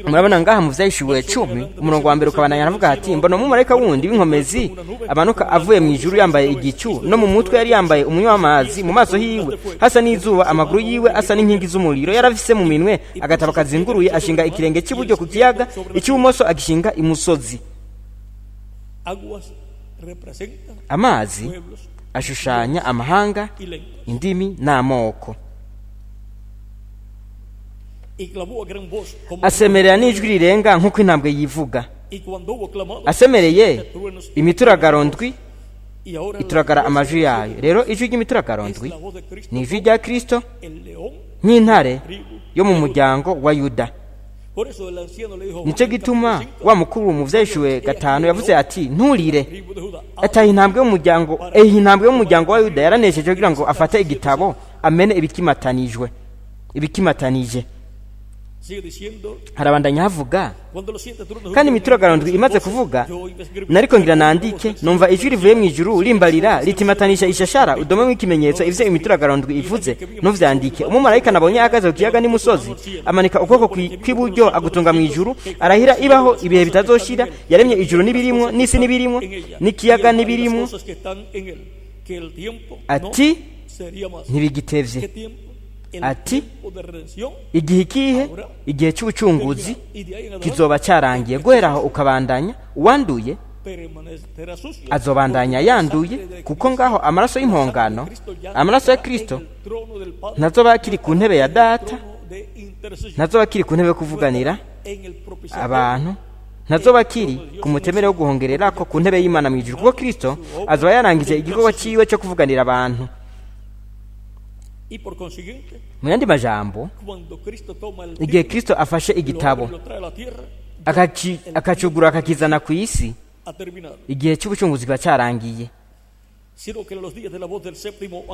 Murabona ngaha mu vyahishuwe 10 umurongo wa 1 ukabandanya aravuga ati mbona umumarayika wundi w'inkomezi amanuka avuye mu ijuru yambaye igicu, no mu mutwe yari yambaye umunywa w'amazi, mu maso hiwe hasa n'izuba, amaguru yiwe asa n'inkingi z'umuriro, yarafise mu minwe agatabo kazinguruye, ashinga ikirenge cy'iburyo ku kiyaga, icy'ibumoso agishinga imusozi. Amazi ashushanya amahanga, indimi n'amoko. Asemerera n'ijwi rirenga nk'uko intambwe yivuga. Asemereye imituragaro ndwi ituragara amajwi yayo. Rero ijwi ry'imituragaro ndwi ni ijwi rya Kristo nk'intare yo mu muryango wa Yuda. Nicyo gituma wa mukuru mu vyahishuwe 5 yavuze ati nturire, ataha intambwe y'umuryango, intambwe y'umuryango wa Yuda yaranesheje kugira ngo afate igitabo amene ibikimatanijwe, ibikimatanije. Harabandanya havuga kandi imituragaro ndwi imaze kuvuga, nariko ngira nandike, numva ijwi rivuye mu ijuru rimbarira ritimatanisha ishashara udomemo ikimenyetso ivyo imituragaro ndwi ivuze ntuvyandike. Umumarayika nabonye ahagaze ku kiyaga n'imusozi amanika ukuboko kw'iburyo agutunga mu ijuru, arahira ibaho ibihe bitazoshira, yaremye ijuru n'ibirimwo n'isi n'ibirimwo n'ikiyaga n'ibirimwo, ati ntibigitevye. Ati igihe ikihe? Igihe cy'ubucunguzi kizoba cyarangiye. Guhera aho ukabandanya uwanduye Azobandanya yanduye, kuko ngaho amaraso y'impongano, amaraso ya Kristo, ntazoba akiri ku ntebe ya Data, ntazoba akiri ku ntebe yo kuvuganira abantu, ntazoba akiri ku mutemere wo guhongerera ko ku ntebe y'Imana mu ijuru, kuko Kristo azoba yarangije igikorwa cyiwe cyo kuvuganira abantu. Mu yandi majambo, igihe Kristo afashe igitabo akacugura akakizana ku isi, igihe cy'ubucunguzi kiba cyarangiye.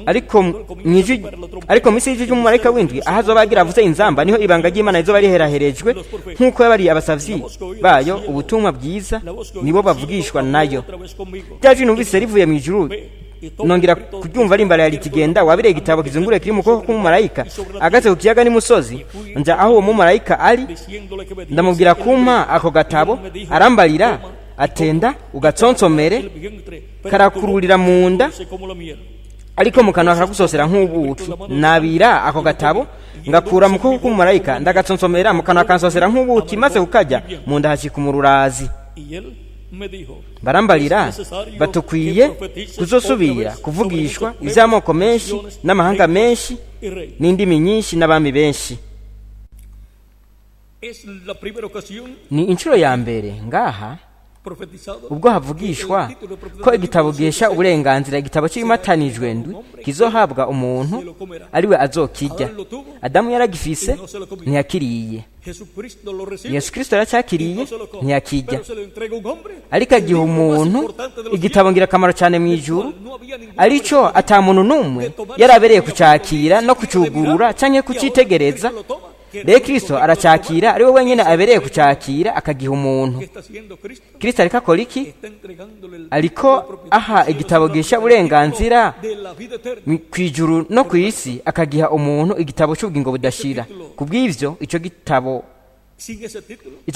Ariko mu isi y'ijwi ry'umumarayika w'indwi, aho azoba agira avuze inzamba, niho ibanga ry'Imana rizoba riheraherejwe, nk'uko yabariye abasavyi bayo ubutumwa bwiza, nibo bavugishwa nayo. Rya jwi numvise rivuye mu ijuru, nongera kuryumva rimbara riti: "Genda wabire igitabo kizungure kiri mu kuboko k'umumarayika ahagaze ku kiyaga n'imusozi." Nja aho uwo mumarayika ari, ndamubwira kumpa ako gatabo. Arambarira atenda ugatsonsomere, karakururira mu nda, ariko mu kanwa karagusosera nk'ubuki. Nabira ako gatabo ngakura mu kuboko k'umumarayika, ndagatsonsomera, mu kanwa kansosera nk'ubuki, maze kukarya mu nda hashika umururazi. Barambarira batukwiye kuzosubira kuvugishwa iby'amoko menshi n'amahanga menshi n'indimi nyinshi n'abami benshi. Ni inshuro ya mbere ngaha ubwo havugishwa ko igitabo gihesha uburenganzira, igitabo cy'imatanijwe ndwi, kizohabwa umuntu ariwe azokijya. Adamu yaragifise, ntiyakiriye. Yesu Kristo yaracyakiriye, ntiyakijya. Ariko agiha umuntu igitabo ngirakamaro cyane mu ijuru, aricyo ata muntu n'umwe yarabereye kucyakira no kucyugurura cyangwa kucyitegereza. Rero Kristo aracyakira, ari we wenyine abereye kucyakira, akagiha umuntu. Kristo ariko akora iki? Ariko aha igitabo gihisha uburenganzira ku ijuru no ku isi, akagiha umuntu igitabo cy'ubugingo budashira. Ku bw'ibyo icyo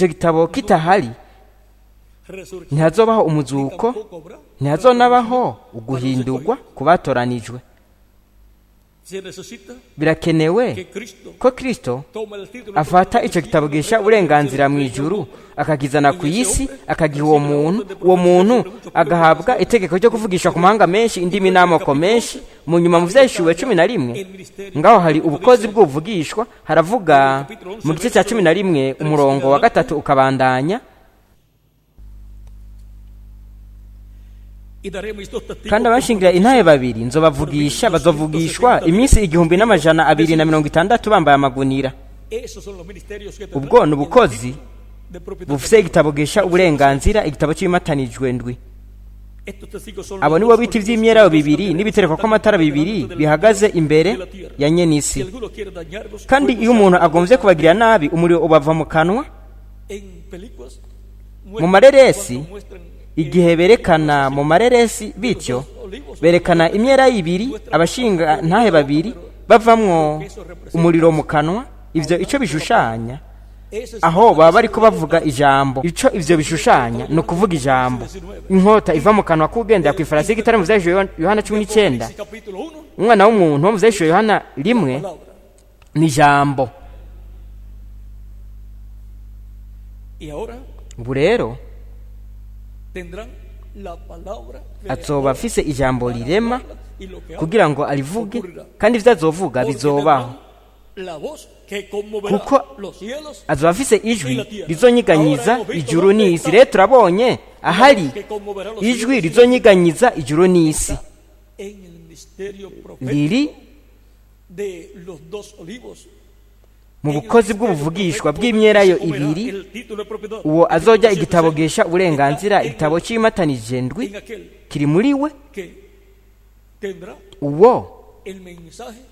gitabo kitahari, ntihazobaho umuzuko, ntihazonabaho uguhindurwa ku batoranijwe. Birakenewe ko Kristo afata icyo gitabo gihisha uburenganzira mu ijuru, akakizana ku isi, akagiha uwo muntu, uwo muntu agahabwa itegeko ryo kuvugisha ku mahanga menshi, indimi n'amoko menshi. Mu nyuma mu Vyahishuwe 11, ngaho hari ubukozi bw'ubuvugishwa. Haravuga mu gice cya 11 umurongo wa 3 ukabandanya: "Kandi abashingira intahe babiri nzobavugisha, bazovugishwa iminsi 1260 bambaye amagunira." Ubwo ni ubukozi bufise igitabo gihisha uburenganzira, igitabo cy'imatanijwe ndwi. Abo nibo biti vy'imyelayo bibiri n'ibitereko kw'amatara bibiri bihagaze imbere ya nyenisi. Kandi iyo umuntu agomvye kubagirira nabi, umuriro ubava mu kanwa. Mu mareresi, igihe berekana mu mareresi bityo, berekana imyelayo ibiri, abashinga ntahe babiri bavamwo umuriro mu kanwa. Ivyo ico bishushanya, aho baba bariko bavuga ijambo. Ico ivyo bishushanya ni ukuvuga ijambo, inkota iva mu kanwa k'ugendera ku ifarasi y'igitare mu Vyahishuwe Yohana 19, umwana w'umuntu wo mu Vyahishuwe Yohana 1 ni ijambo. Ubu rero azoba afise ijambo rirema kugira ngo arivuge, kandi ivyo azovuga bizobaho, kuko azoba afise ijwi rizonyiganyiza ijuru n'isi. Rero turabonye ahari ijwi rizonyiganyiza ijuru n'isi riri mu bukozi bw'ubuvugishwa bw'imyelayo ibiri. Uwo azojya igitabo gihisha uburenganzira, igitabo cy'imatanije ndwi, kiri muri we. Uwo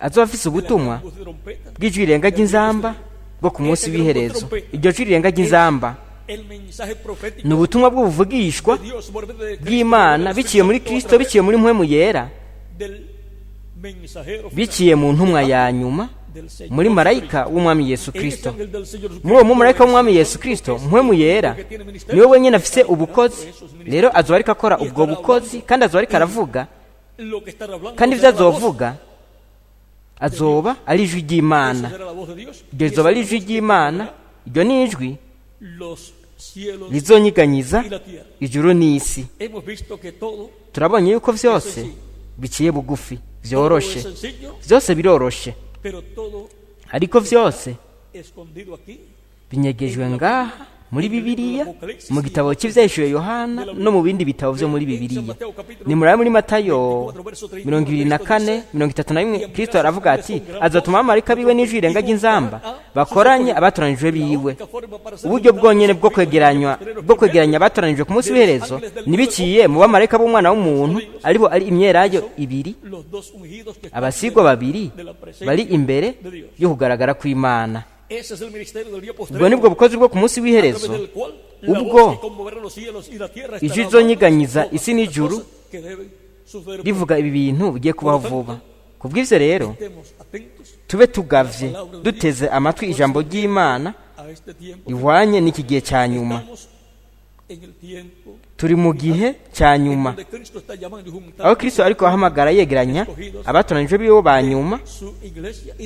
azoba afise ubutumwa bw'ijwi rirenga ry'inzamba bwo ku munsi w'iherezo. Iryo jwi rirenga ry'inzamba ni ubutumwa bw'ubuvugishwa bw'Imana biciye muri Kristo, biciye muri mpwemu yera, biciye mu ntumwa ya nyuma, muri marayika w'umwami Yesu Kristo. Muri uwo mumarayika w'umwami Yesu Kristo, mpwemu yera niwe wenyine afise ubukozi. Rero azoba ariko akora ubwo bukozi, kandi azoba ariko aravuga, kandi ivyo azovuga azoba ari ijwi ry'Imana. Iryo rizoba ari ijwi ry'Imana, iryo ni ijwi rizonyiganyiza ijuru n'isi. Turabonye yuko vyose biciye bugufi, vyoroshe, vyose biroroshe, ariko vyose binyegejwe ngaha muri Bibiliya, mu gitabo cy'Ivyahishuwe Yohana no mu bindi bitabo vyo muri Bibiliya. Ni murabe muri Matayo 24:31, Kristo aravuga ati azatuma abamarayika biwe n'ijwi rirenga ry'inzamba bakoranye abatoranijwe biwe. Uburyo bwonyene bwo kwegeranya abatoranijwe ku munsi w'iherezo nibiciye mu bamarayika b'umwana w'umuntu, aribo ari imyelayo ibiri, abasigwa babiri bari imbere yo kugaragara kw'Imana. Ubwo nibwo bukozi bwo ku munsi w'iherezo, ubwo ijwi rizonyiganyiza isi n'ijuru rivuga ibi bintu bigiye kubaho vuba. Kubw'ivyo rero tube tugavye, duteze amatwi ijambo ry'Imana rihwanye n'iki gihe cya nyuma. Turi mu gihe cya nyuma aho Kristo ariko ahamagara yegeranya abatoranijwe biwe ba nyuma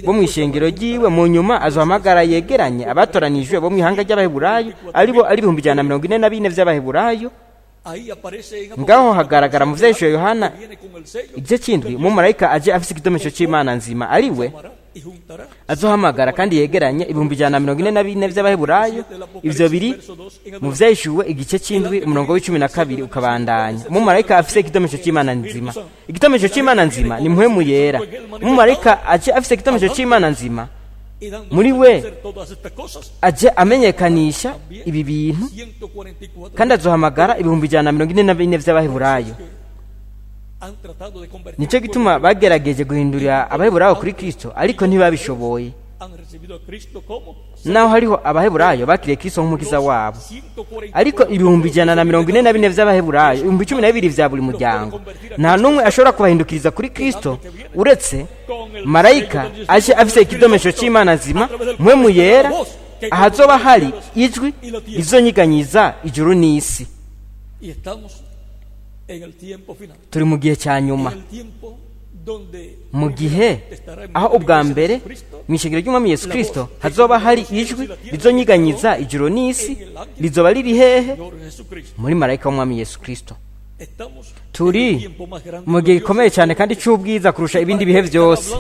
bo mu ishengero ryiwe. Mu nyuma azohamagara yegeranye abatoranijwe bo mu ihanga ry'Abaheburayo, aribo ari 144,000 vy'Abaheburayo. Ngaho hagaragara mu Vyahishuwe Yohana igice c'indwi, umumarayika aje afise ikidomesho c'Imana nzima, ari we azohamagara kandi yegeranye 144,000 vy'Abaheburayo. Ivyo biri mu Vyahishuwe igice c'indwi umurongo w'icumi na kabiri ukabandanya. Umumarayika afise ikidomesho c'Imana nzima. Ikidomesho c'Imana nzima ni mpwemu yera. Umumarayika aje afise ikidomesho c'Imana nzima, muri we aje amenyekanisha ibi bintu, kandi azohamagara 144,000 vy'Abaheburayo. Nicyo gituma bagerageje guhindurira Abaheburayo kuri Kristo, ariko ntibabishoboye. Naho hariho Abaheburayo bakiriye Kristo nk'umukiza wabo, ariko 144,000 vy'Abaheburayo, 12,000 vya buri muryango, nta n'umwe ashobora kubahindukiriza kuri Kristo uretse marayika aje afise ikidomesho c'Imana nzima, mpwemu yera, ahazoba hari ijwi rizonyiganyiza ijuru n'isi. Turi mu gihe cya nyuma, mu gihe aho ubwa mbere mu ishengero ry'Umwami Yesu Kristo hazoba hari ijwi rizonyiganyiza ijuru n'isi. Rizoba riri hehe? Muri marayika w'Umwami Yesu Kristo. Turi mu gihe gikomeye cyane kandi cy'ubwiza kurusha ibindi bihe byose.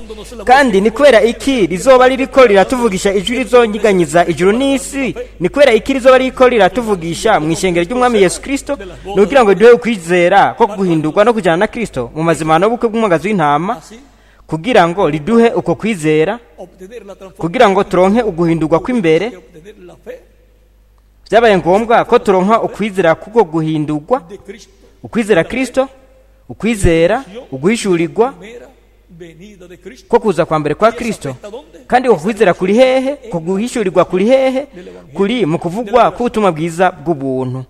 Kandi ni kubera iki rizoba ririko riratuvugisha ijwi rizonyiganyiza ijuru n'isi? Ni kubera iki rizoba ririko riratuvugisha mu ishengero ry'Umwami Yesu Kristo? Ni ukugira ngo duhe ukwizera ko guhindurwa no kujyana na Kristo mu mazimano y'ubukwe bw'umwagazi w'intama, kugira ngo riduhe uko kwizera, kugira ngo turonke uguhindurwa kw'imbere. Byabaye ngombwa ko turonka ukwizera kuko guhindurwa, ukwizera Kristo, ukwizera uguhishurirwa ko kuza kwa mbere kwa Kristo. Kandi uko kwizera kuri hehe? Ko guhishurirwa kuri hehe? Kuri mu kuvugwa k'ubutumwa bwiza bw'ubuntu.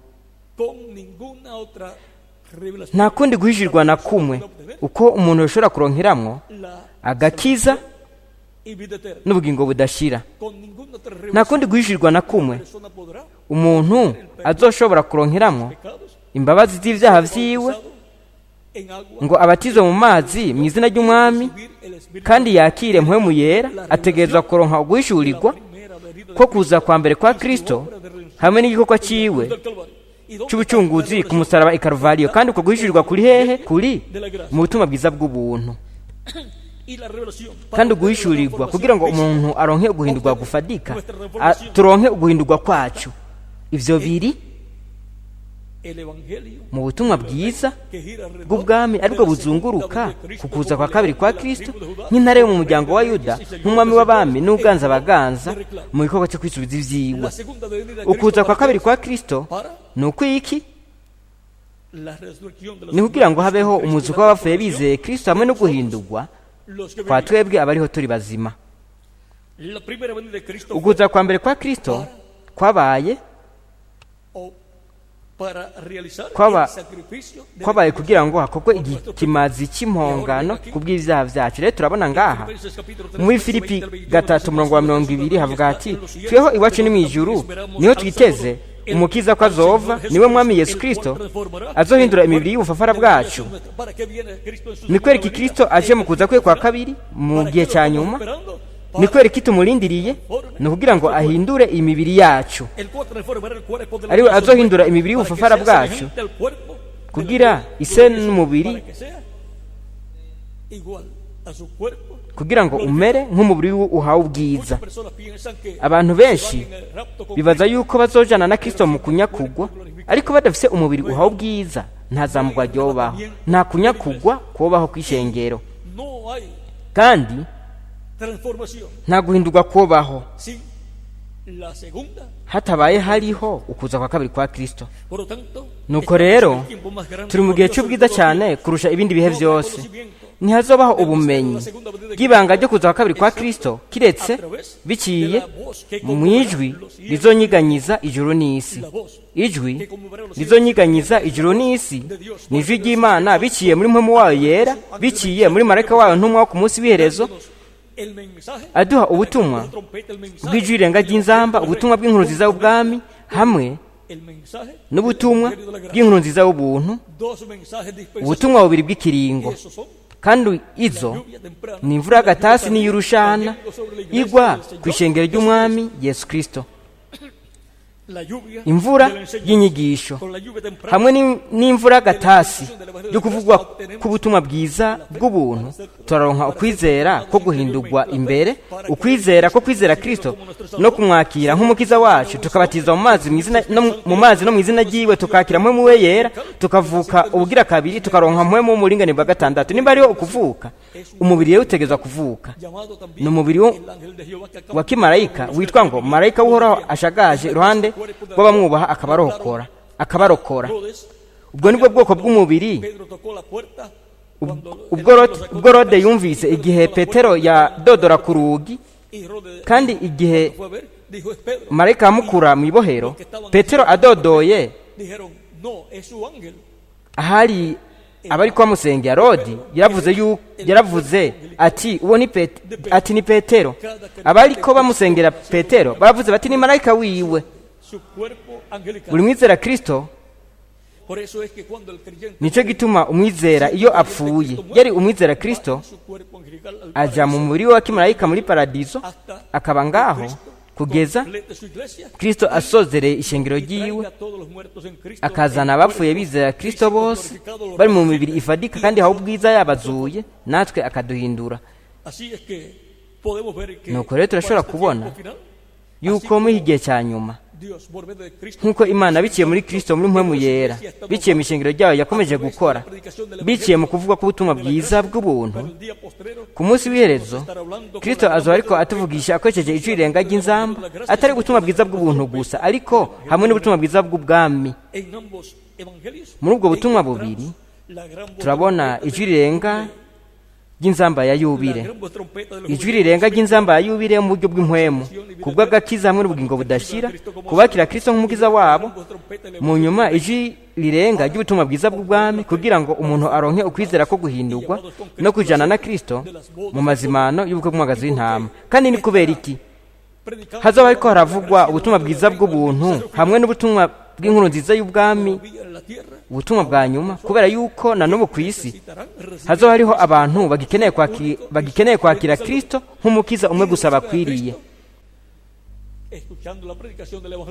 Nta kundi guhishurirwa na kumwe uko umuntu yoshobora kuronkeramwo agakiza n'ubugingo budashira. Nta kundi guhishurirwa na kumwe umuntu azoshobora kuronkeramwo imbabazi z'ivyaha vyiwe, ngo abatizwe mu mazi mu izina ry'Umwami kandi yakire mpwemu yera. Ategerezwa kuronka uguhishurirwa ko kuza kwa mbere kwa Kristo hamwe n'igikorwa ciwe c'ubucunguzi ku musaraba i Karuvariyo. Kandi uko guhishurirwa kuri hehe? Kuri mu butumwa bwiza bw'ubuntu. Kandi uguhishurirwa kugira ngo umuntu aronke uguhindurwa gufadika, turonke uguhindurwa kwacu, ivyo biri mu butumwa bwiza bw'ubwami, aribwo buzunguruka ku kuza kwa kabiri kwa Kristo nk'intare yo mu muryango wa Yuda, nk'umwami w'abami n'uganza abaganza mu gikorwa cyo kwisubiza ivyiwe. Ukuza kwa kabiri kwa Kristo ni ukwiki? Ni kugira ngo habeho umuzuko w'abapfuye bizeye Kristo hamwe no guhindurwa kwa twebwe abariho turi bazima. Ukuza kwa mbere kwa Kristo kwabaye kwabaye kugira ngo hakorwe ikimazi cy'impongano kubw'ibyaha byacu. Rero turabona ngaha muri Filipi 3:20 havuga hati tweho iwacu ni mu ijuru, niho twiteze umukiza ko azova, niwe Mwami Yesu Kristo azohindura imibiri y'ubufafara bwacu. Ni kwereka Kristo aje mu kuza kwe kwa kabiri mu gihe cya nyuma. Ni kubera iki tumurindiriye? Ni ukugira ngo ahindure imibiri yacu, ariwe azohindura imibiri y'ubufafara bwacu kugira ise n'umubiri, kugira ngo umere nk'umubiri uhawe ubwiza. Abantu benshi bibaza yuko bazojana na Kristo mu kunyakugwa, ariko badafise umubiri uhawe ubwiza nta zamugwa ryobaho, nta kunyakugwa kubaho kw'ishengero, kandi nta guhindurwa kubaho hatabaye hariho ukuza kwa kabiri kwa Kristo. Nuko rero turi mu gihe cy'ubwiza cyane kurusha ibindi bihe byose. Ntihazobaho ubumenyi bw'ibanga ryo kuza kwa kabiri kwa Kristo kiretse biciye mu ijwi rizonyiganyiza ijuru n'isi. Ijwi rizonyiganyiza ijuru n'isi ni ijwi ry'Imana biciye muri mpwemu wayo yera, biciye muri marayika wayo ntumwa wo ku munsi w'iherezo, aduha ubutumwa bw'ijwi rirenga ry'inzamba, ubutumwa bw'inkuru nziza y'ubwami hamwe n'ubutumwa bw'inkuru nziza y'ubuntu, ubutumwa bubiri bw'ikiringo. Kandi izo ni imvura y'agatasi n'iy'urushana igwa ku ishengero ry'umwami Yesu Kristo, imvura y'inyigisho hamwe n'imvura y'agatasi yo kuvugwa k'ubutumwa bwiza bw'ubuntu. Turaronka ukwizera ko guhindurwa imbere, ukwizera ko kwizera Kristo no kumwakira nk'umukiza wacu, tukabatizwa mu mazi mu mazi no mu izina ryiwe, tukakira mpwemu we yera, tukavuka ubugira kabiri, tukaronka mpwemu w'umuringanire bwa gatandatu. Nimba hariho ukuvuka, umubiri rero utegerezwa kuvuka. Ni umubiri wa kimarayika witwa ngo marayika w'Uhoraho ashagaje iruhande rw'abamwubaha akabarokora. Ubwo nibwo bwoko bw'umubiri ubwo Rode yumvise igihe Petero yadodora ku rugi, kandi igihe marayika amukura mu ibohero, Petero adodoye ahari abari kubamusengera, Rodi yaravuze ati uwo ni ati ni Petero. Abari ko bamusengera Petero baravuze bati ni marayika wiwe. Buri mwizera Kristo, nicyo gituma umwizera iyo apfuye yari umwizera Kristo aja mu mubiri wa kimarayika muri paradizo, akaba ngaho kugeza Kristo asozereye ishengero ryiwe, akazana abapfuye bizera Kristo bose bari mu mibiri ifadika kandi hawe ubwiza yabazuye, natwe akaduhindura. Nuko rero turashobora kubona yuko muri iki gihe cya nyuma, nk'uko Imana biciye muri Kristo muri mpwemu yera, biciye mu ishengero ryayo yakomeje gukora, biciye mu kuvuga k'ubutumwa bwiza bw'ubuntu, ku munsi w'iherezo Kristo azoba ariko atuvugisha akoresheje ijwi rirenga ry'inzamba, atari ubutumwa bwiza bw'ubuntu gusa, ariko hamwe n'ubutumwa bwiza bw'ubwami. Muri ubwo butumwa bubiri turabona ijwi rirenga ry'inzamba ya yubile, ijwi rirenga ry'inzamba ya yubile mu buryo bw'impwemu, kubw'agakiza hamwe n'ubugingo budashira kubakira Kristo nk'umukiza wabo. Mu nyuma ijwi rirenga ry'ubutumwa bwiza bw'ubwami, kugira ngo umuntu aronke ukwizera ko guhindurwa no kujana na Kristo mu mazimano y'ubukwe bw'umwagazi w'intama. Kandi ni kubera iki hazoba ariko haravugwa ubutumwa bwiza bw'ubuntu hamwe n'ubutumwa bw'inkuru nziza y'ubwami, ubutumwa bwa nyuma? Kubera yuko na n'ubu ku isi hazoba hariho abantu bagikeneye kwakira Kristo nk'umukiza umwe gusa bakwiriye.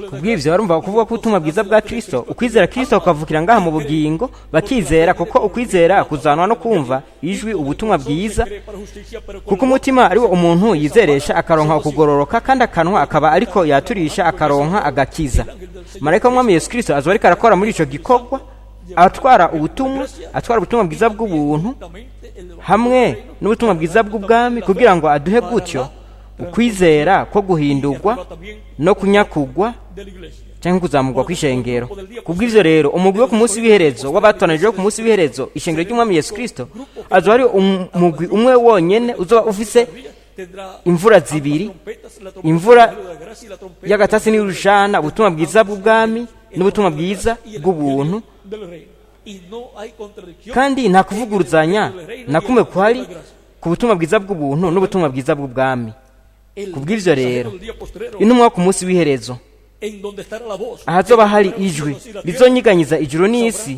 Kubw'ivyo barumva kuvuga ko ubutumwa bwiza bwa Kristo, ukwizera Kristo kukavukira ngaha mu bugingo, bakizera kuko ukwizera kuzanwa no kumva ijwi ubutumwa bwiza, kuko umutima ariwo umuntu yizeresha akaronka ukugororoka, kandi akanwa akaba ariko yaturisha akaronka agakiza. Marayika w'Umwami Yesu Kristo azoba ariko arakora muri ico gikorwa, atwara ubutumwa, atwara ubutumwa bwiza bw'ubuntu hamwe n'ubutumwa bwiza bw'ubwami, kugira ngo aduhe gutyo ukwizera ko guhindurwa no kunyakugwa cyangwa kuzamurwa kw'ishengero. Kubw'ivyo rero umugwi wo ku munsi w'iherezo w'abatoranijwe ku munsi w'iherezo ishengero ry'Umwami Yesu Kristo azoba ari umugwi umwe wonyene uzoba ufise imvura zibiri, imvura y'agatasi n'urushana, ubutumwa bwiza bw'ubwami n'ubutumwa bwiza bw'ubuntu. Kandi nta kuvuguruzanya na kumwe kuhari ku butumwa bwiza bw'ubuntu n'ubutumwa bwiza bw'ubwami. Kubw'ivyo rero intumwa ku munsi w'iherezo ahazoba hari ijwi rizonyiganyiza ijuru n'isi,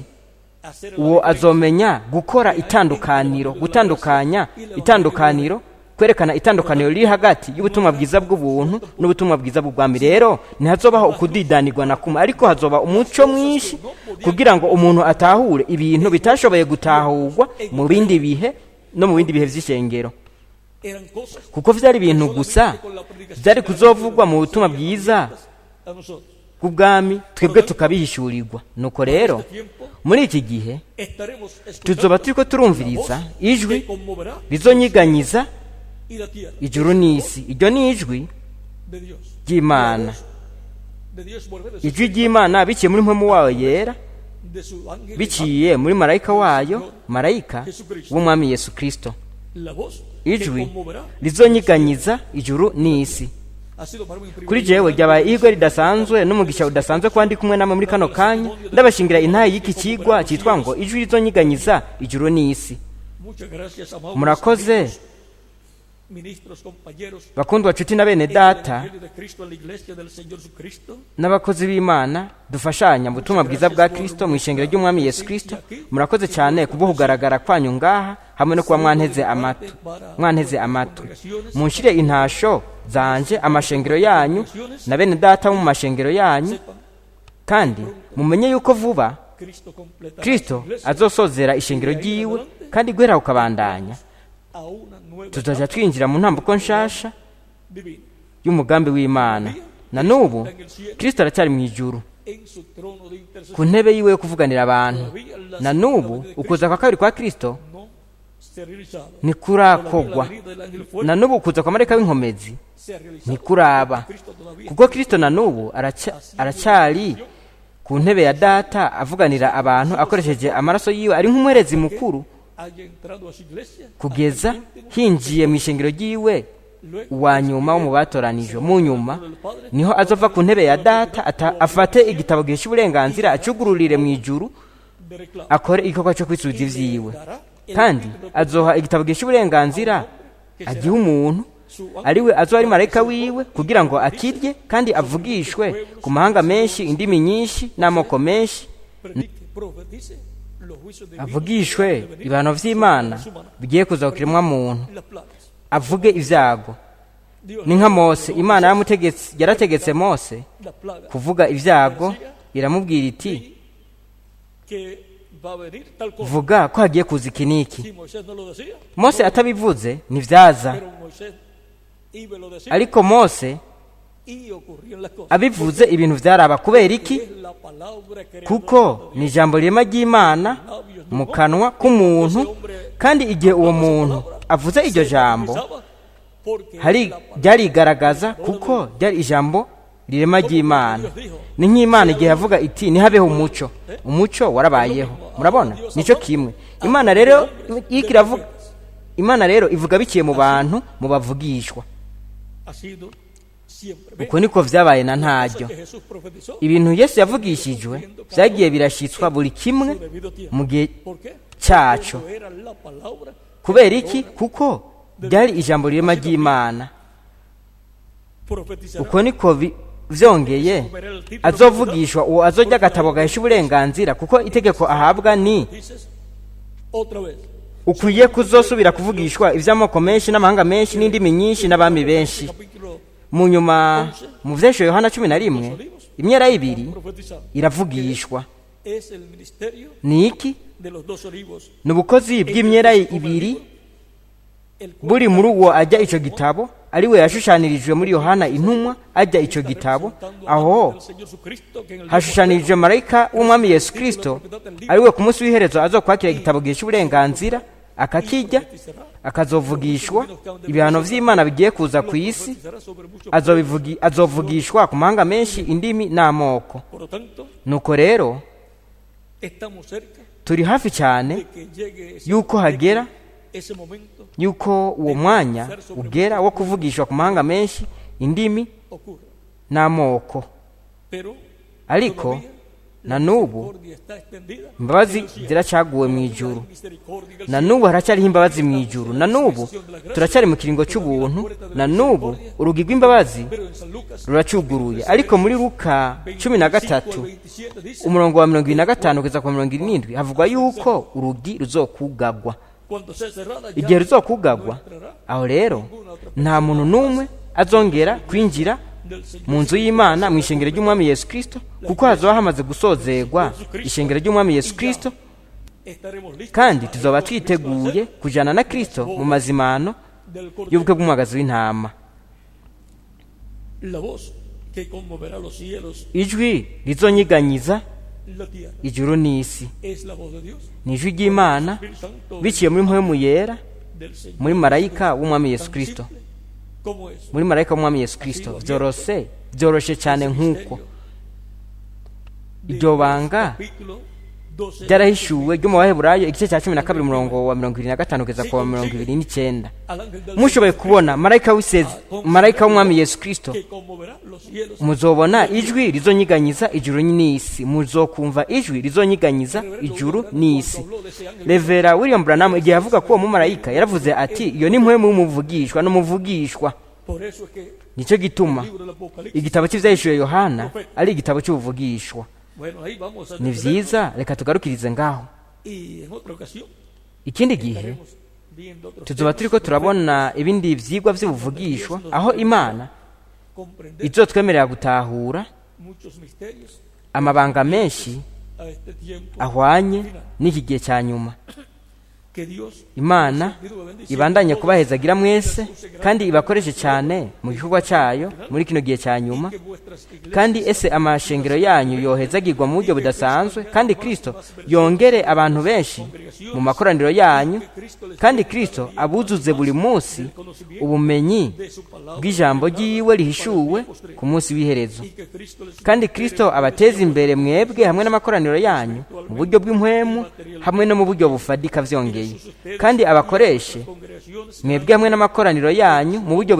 uwo azomenya gukora itandukaniro, gutandukanya itandukaniro Kwerekana itandukaniro riri hagati y'ubutumwa bwiza bw'ubuntu n'ubutumwa bwiza bw'ubwami. Rero ntihazobaho ukudidanirwa na kumwe, ariko hazoba umuco mwinshi kugira ngo umuntu atahure ibintu bitashoboye gutahurwa mu bindi bihe no mu bindi bihe vy'ishengero, Eran cosas kuko vyari ibintu gusa vyari kuzovugwa mu butumwa bwiza a nosotros. bw'ubwami, twebwe tukabihishurirwa. Nuko rero muri iki gihe Estaremos tuzoba escuchando turiko turumviriza ijwi que conmoverá rizonyiganyiza y la tierra ijuru n'isi. Iryo ni ijwi de Dios. ry'Imana, De Dios volver de su, ijwi ry'Imana biciye muri mpwemu wayo yera, de su ángel, biciye muri marayika wayo, marayika w'Umwami Yesu Kristo. la voz que Ijwi conmoverá rizonyiganyiza ijuru n'isi. ha sido para mí un Kuri privilegio jewe ryabaye ihirwe ridasanzwe n'umugisha udasanzwe kuba ndi kumwe namwe muri kano kanya ndabashingira intahe y'iki kigwa cyitwa ngo ijwi rizonyiganyiza ijuru n'isi. Muchas gracias, amados Murakoze, amigos, ministros, compañeros bakundwa nshuti na bene en el data Evangelio de Cristo en la iglesia del Señor Jesucristo. n'abakozi b'Imana dufashanya mu butumwa bwiza bwa Kristo mu ishengero ry'Umwami Yesu Kristo. Murakoze cyane kubwo kugaragara kwanyu ngaha hamwe no kuba mwanteze amatwi. Munshire intasho zanje amashengero yanyu na bene data bo mu mashengero yanyu, Sepan, kandi mumenye yuko vuba Cristo completará Kristo su iglesia azosozera ishengero ryiwe, kandi guhera kukabandanya a una nueva tuzaja twinjira mu ntambuko nshasha divina y'umugambi w'Imana. Na n'ubu Kristo aracyari mu ijuru en su trono de ku intercesión. ntebe yiwe yo kuvuganira abantu. Na n'ubu ukuza kwa kabiri kwa Kristo No se ha realizado. ntikurakorwa. La venida del ángel fuerte Na n'ubu ukuza kwa marayika w'inkomezi se ha realizado. ntikuraba, Cristo todavía kuko Kristo na n'ubu aracyari ku ntebe ya Data avuganira abantu akoresheje amaraso yiwe, ari nk'umuherezi mukuru haya entrado a su iglesia. kugeza hinjiye mu ishengero ryiwe Luego uwa nyuma wo mu batoranijwe. Mu nyuma niho azova ku ntebe ya Data afate igitabo gihesha uburenganzira, acugururire mu ijuru, de reclamo. akore igikorwa cyo kwisubiza ivyiwe, Dará el kandi título azoha igitabo gihesha uburenganzira agihe umuntu ariwe azoba ari marayika wiwe kugira ngo akirye kandi avugishwe ku mahanga menshi, indimi nyinshi n'amoko menshi, predique, profetice los juicios divinos avugishwe ibihano vy'Imana bigiye kuza ku kiremwa muntu, y las plagas. avuge ibyago. Dios Ni nka Mose. Imana yarategetse Mose la plaga kuvuga ibyago, iramubwira iti: que va a venir tal cosa. "Vuga ko hagiye kuza iki n'iki." Si Moisés no lo decía, Mose atabivuze ntibyaza, pero Moisés iba y lo decía ariko Mose y ocurrían las cosas. abivuze ibintu vyaraba. Kubera iki? Es la palabra creadora Kuko de ni ijambo rirema ry'Imana mu kanwa k'umuntu, kandi igihe uwo muntu avuze iryo jambo Dios. Porque hari la palabra ryarigaragaza, kuko ryari ijambo rirema ry'Imana. Ni nk'Imana igihe yavuga iti: "Ntihabeho umuco," umuco warabayeho. Murabona, nicyo kimwe. Imana rero iriko iravuga, Imana rero ivuga biciye mu bantu, mu bavugishwa. Ha sido siempre. Ve Uko niko vyabaye na ntaryo. que Jesús profetizó Ibintu Yesu yavugishijwe vyagiye birashitswa buri kimwe su debido tiempo. mu gihe ¿Por qué? cyaco. Cuando era la palabra Kubera iki? Kuko ryari ijambo rirema ry'Imana. profetizará Uko niko vyongeye azovugishwa uwo azorya agatabo gahesha uburenganzira, kuko itegeko ahabwa ni dices otra vez ukwiye kuzosubira kuvugishwa ivy'amoko menshi n'amahanga menshi n'indimi nyinshi n'abami benshi. Capítulo Mu nyuma mu vyesho Yohana 11, imyera ibiri profetizando iravugishwa. Es el ministerio Ni iki? de los dos olivos Ni ubukozi bw'imyera ibiri el cual buri muri uwo ajya ico gitabo, ari we yashushanirijwe muri Yohana intumwa ajya ico gitabo. Aho del Señor Jesucristo que en el hashushanirije marayika w'Umwami Yesu Kristo, ari we ku munsi w'iherezo azokwakira igitabo gihesha uburenganzira, akakirya, akazovugishwa ibihano vy'Imana bigiye kuza ku isi. profetizará sobre muchos. Azovugishwa ku mahanga menshi, indimi n'amoko. Por lo tanto, Nuko rero estamos cerca turi hafi cyane de que llegue ese, yuko hagera ese momento yuko uwo mwanya ugera wo kuvugishwa ku mahanga menshi, indimi ocurra. n'amoko. Pero Ariko todavía na n'ubu misericordia está extendida imbabazi ziracaguwe mu ijuru. misericordia en el Na n'ubu haracyariho imbabazi mu ijuru. Na n'ubu turacyari mu kiringo cy'ubuntu. Na n'ubu urugi rw'imbabazi Pero en San Lucas ruracuguruye. Ariko muri Luka 13, 27 dice umurongo wa 75 kugeza ku 70, havugwa yuko urugi ruzokugagwa. Cuando sea cerrada, ya Igihe ruzokugagwa, no entrará aho rero nta muntu n'umwe azongera kwinjira del Señor. mu nzu y'Imana, mu ishengero ry'Umwami Yesu Kristo, kuko hazoba hamaze gusozerwa ishengero ry'Umwami Yesu Kristo. Estaremos listos Kandi para tuzoba ir con Cristo a twiteguye hacer kujana na Kristo mu mazimano del Cordero y'ubukwe bw'umwagazi w'intama. la voz que conmoverá los cielos Ijwi rizonyiganyiza la tierra. ijuru n'isi Es la voz de Dios, ni ijwi ry'Imana Espíritu Santo biciye muri mpwemu yera, del Señor. muri marayika w'Umwami Yesu Tan Kristo, simple como eso. muri marayika w'Umwami Yesu Kristo. Byorose, byoroshe cyane nk'uko Misterio iryo banga capítulo 12, ryarahishuwe ryo mu Baheburayo igice cya 12, umurongo wa 75 kugeza ku wa 29. al ángel del Mushoboye Señor kubona marayika w'isezi, marayika w'Umwami Yesu Kristo, que conmoverá los cielos. muzobona ijwi rizonyiganyiza ijuru n'isi, muzokumva ijwi rizonyiganyiza ijuru n'isi. Revera William Branham, igihe avuga ko uwo mumarayika, yaravuze ati: "Iyo ni mpwemu y'umuvugishwa n'umuvugishwa." Por eso es que Nicyo gituma el libro del Apocalipsis. igitabo cy'Ibyahishuwe Yohana ari igitabo cy'ubuvugishwa. Bueno, ahí vamos a Ni detenernos. vyiza, reka tugarukirize ngaho. Y en otra ocasión Ikindi gihe estaremos viendo otros tuzoba temas turiko turabona ibindi vyigwa vy'ubuvugishwa, aho Imana comprender izotwemerera gutahura muchos misterios amabanga menshi a este tiempo. ahwanye n'iki gihe cya nyuma. Que Dios Imana ibandanye kubahezagira mwese kandi ibakoreshe cyane mu gikorwa cyayo muri kino gihe cya nyuma. que vuestras iglesias Kandi ese amashengero yanyu yohezagirwa mu buryo budasanzwe, kandi Kristo yongere abantu benshi mu makoraniro yanyu, kandi Kristo abuzuze buri munsi ubumenyi de su palabra bw'ijambo ry'iwe rihishuwe ku munsi w'iherezo, y que Cristo les kandi Kristo abateze imbere mwebwe hamwe n'amakoraniro yanyu mu buryo bw'impwemu hamwe no mu buryo bufadika vyongeye, kandi abakoreshe congregaciones mwebwe hamwe n'amakoraniro yanyu mu buryo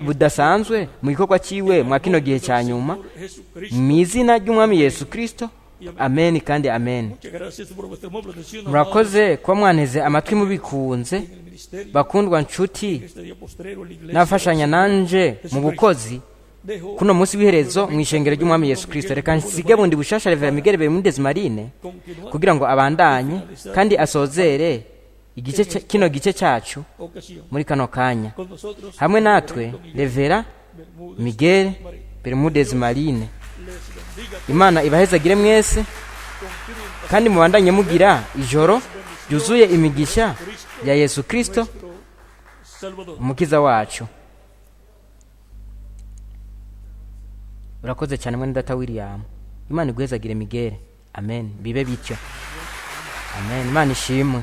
budasanzwe mu gikorwa cyiwe mwa kino gihe cya nyuma, por Jesucristo. mu izina ry'Umwami Yesu Kristo. Amen kandi amen. Muchas gracias por vuestra amable atención, amados, Murakoze kuba mwanteze amatwi mubikunze, en el ministerio bakundwa nshuti este día postrero en la iglesia. n'abafashanya nanje mu bukozi Dejo kuno munsi w'iherezo mu ishengero ry'Umwami Yesu Kristo. Reka nsige bundi bushasha Revera Miguel Bermudez Marine continuar kugira ngo abandanye kandi asozere igice kino gice cyacu ocasión muri kano kanya. con nosotros Hamwe natwe Revera Bermúdez Miguel Marín. Bermudez Marine. Les bendiga. Imana ibahezagire mwese Continúen kandi mubandanye mugira ijoro ryuzuye imigisha ya Yesu Kristo nuestro Salvador. Umukiza wacu. Urakoze cyane mwene data William. Imana iguhezagire Miguel. Amen, bibe bityo. Amen, Imana ishimwe.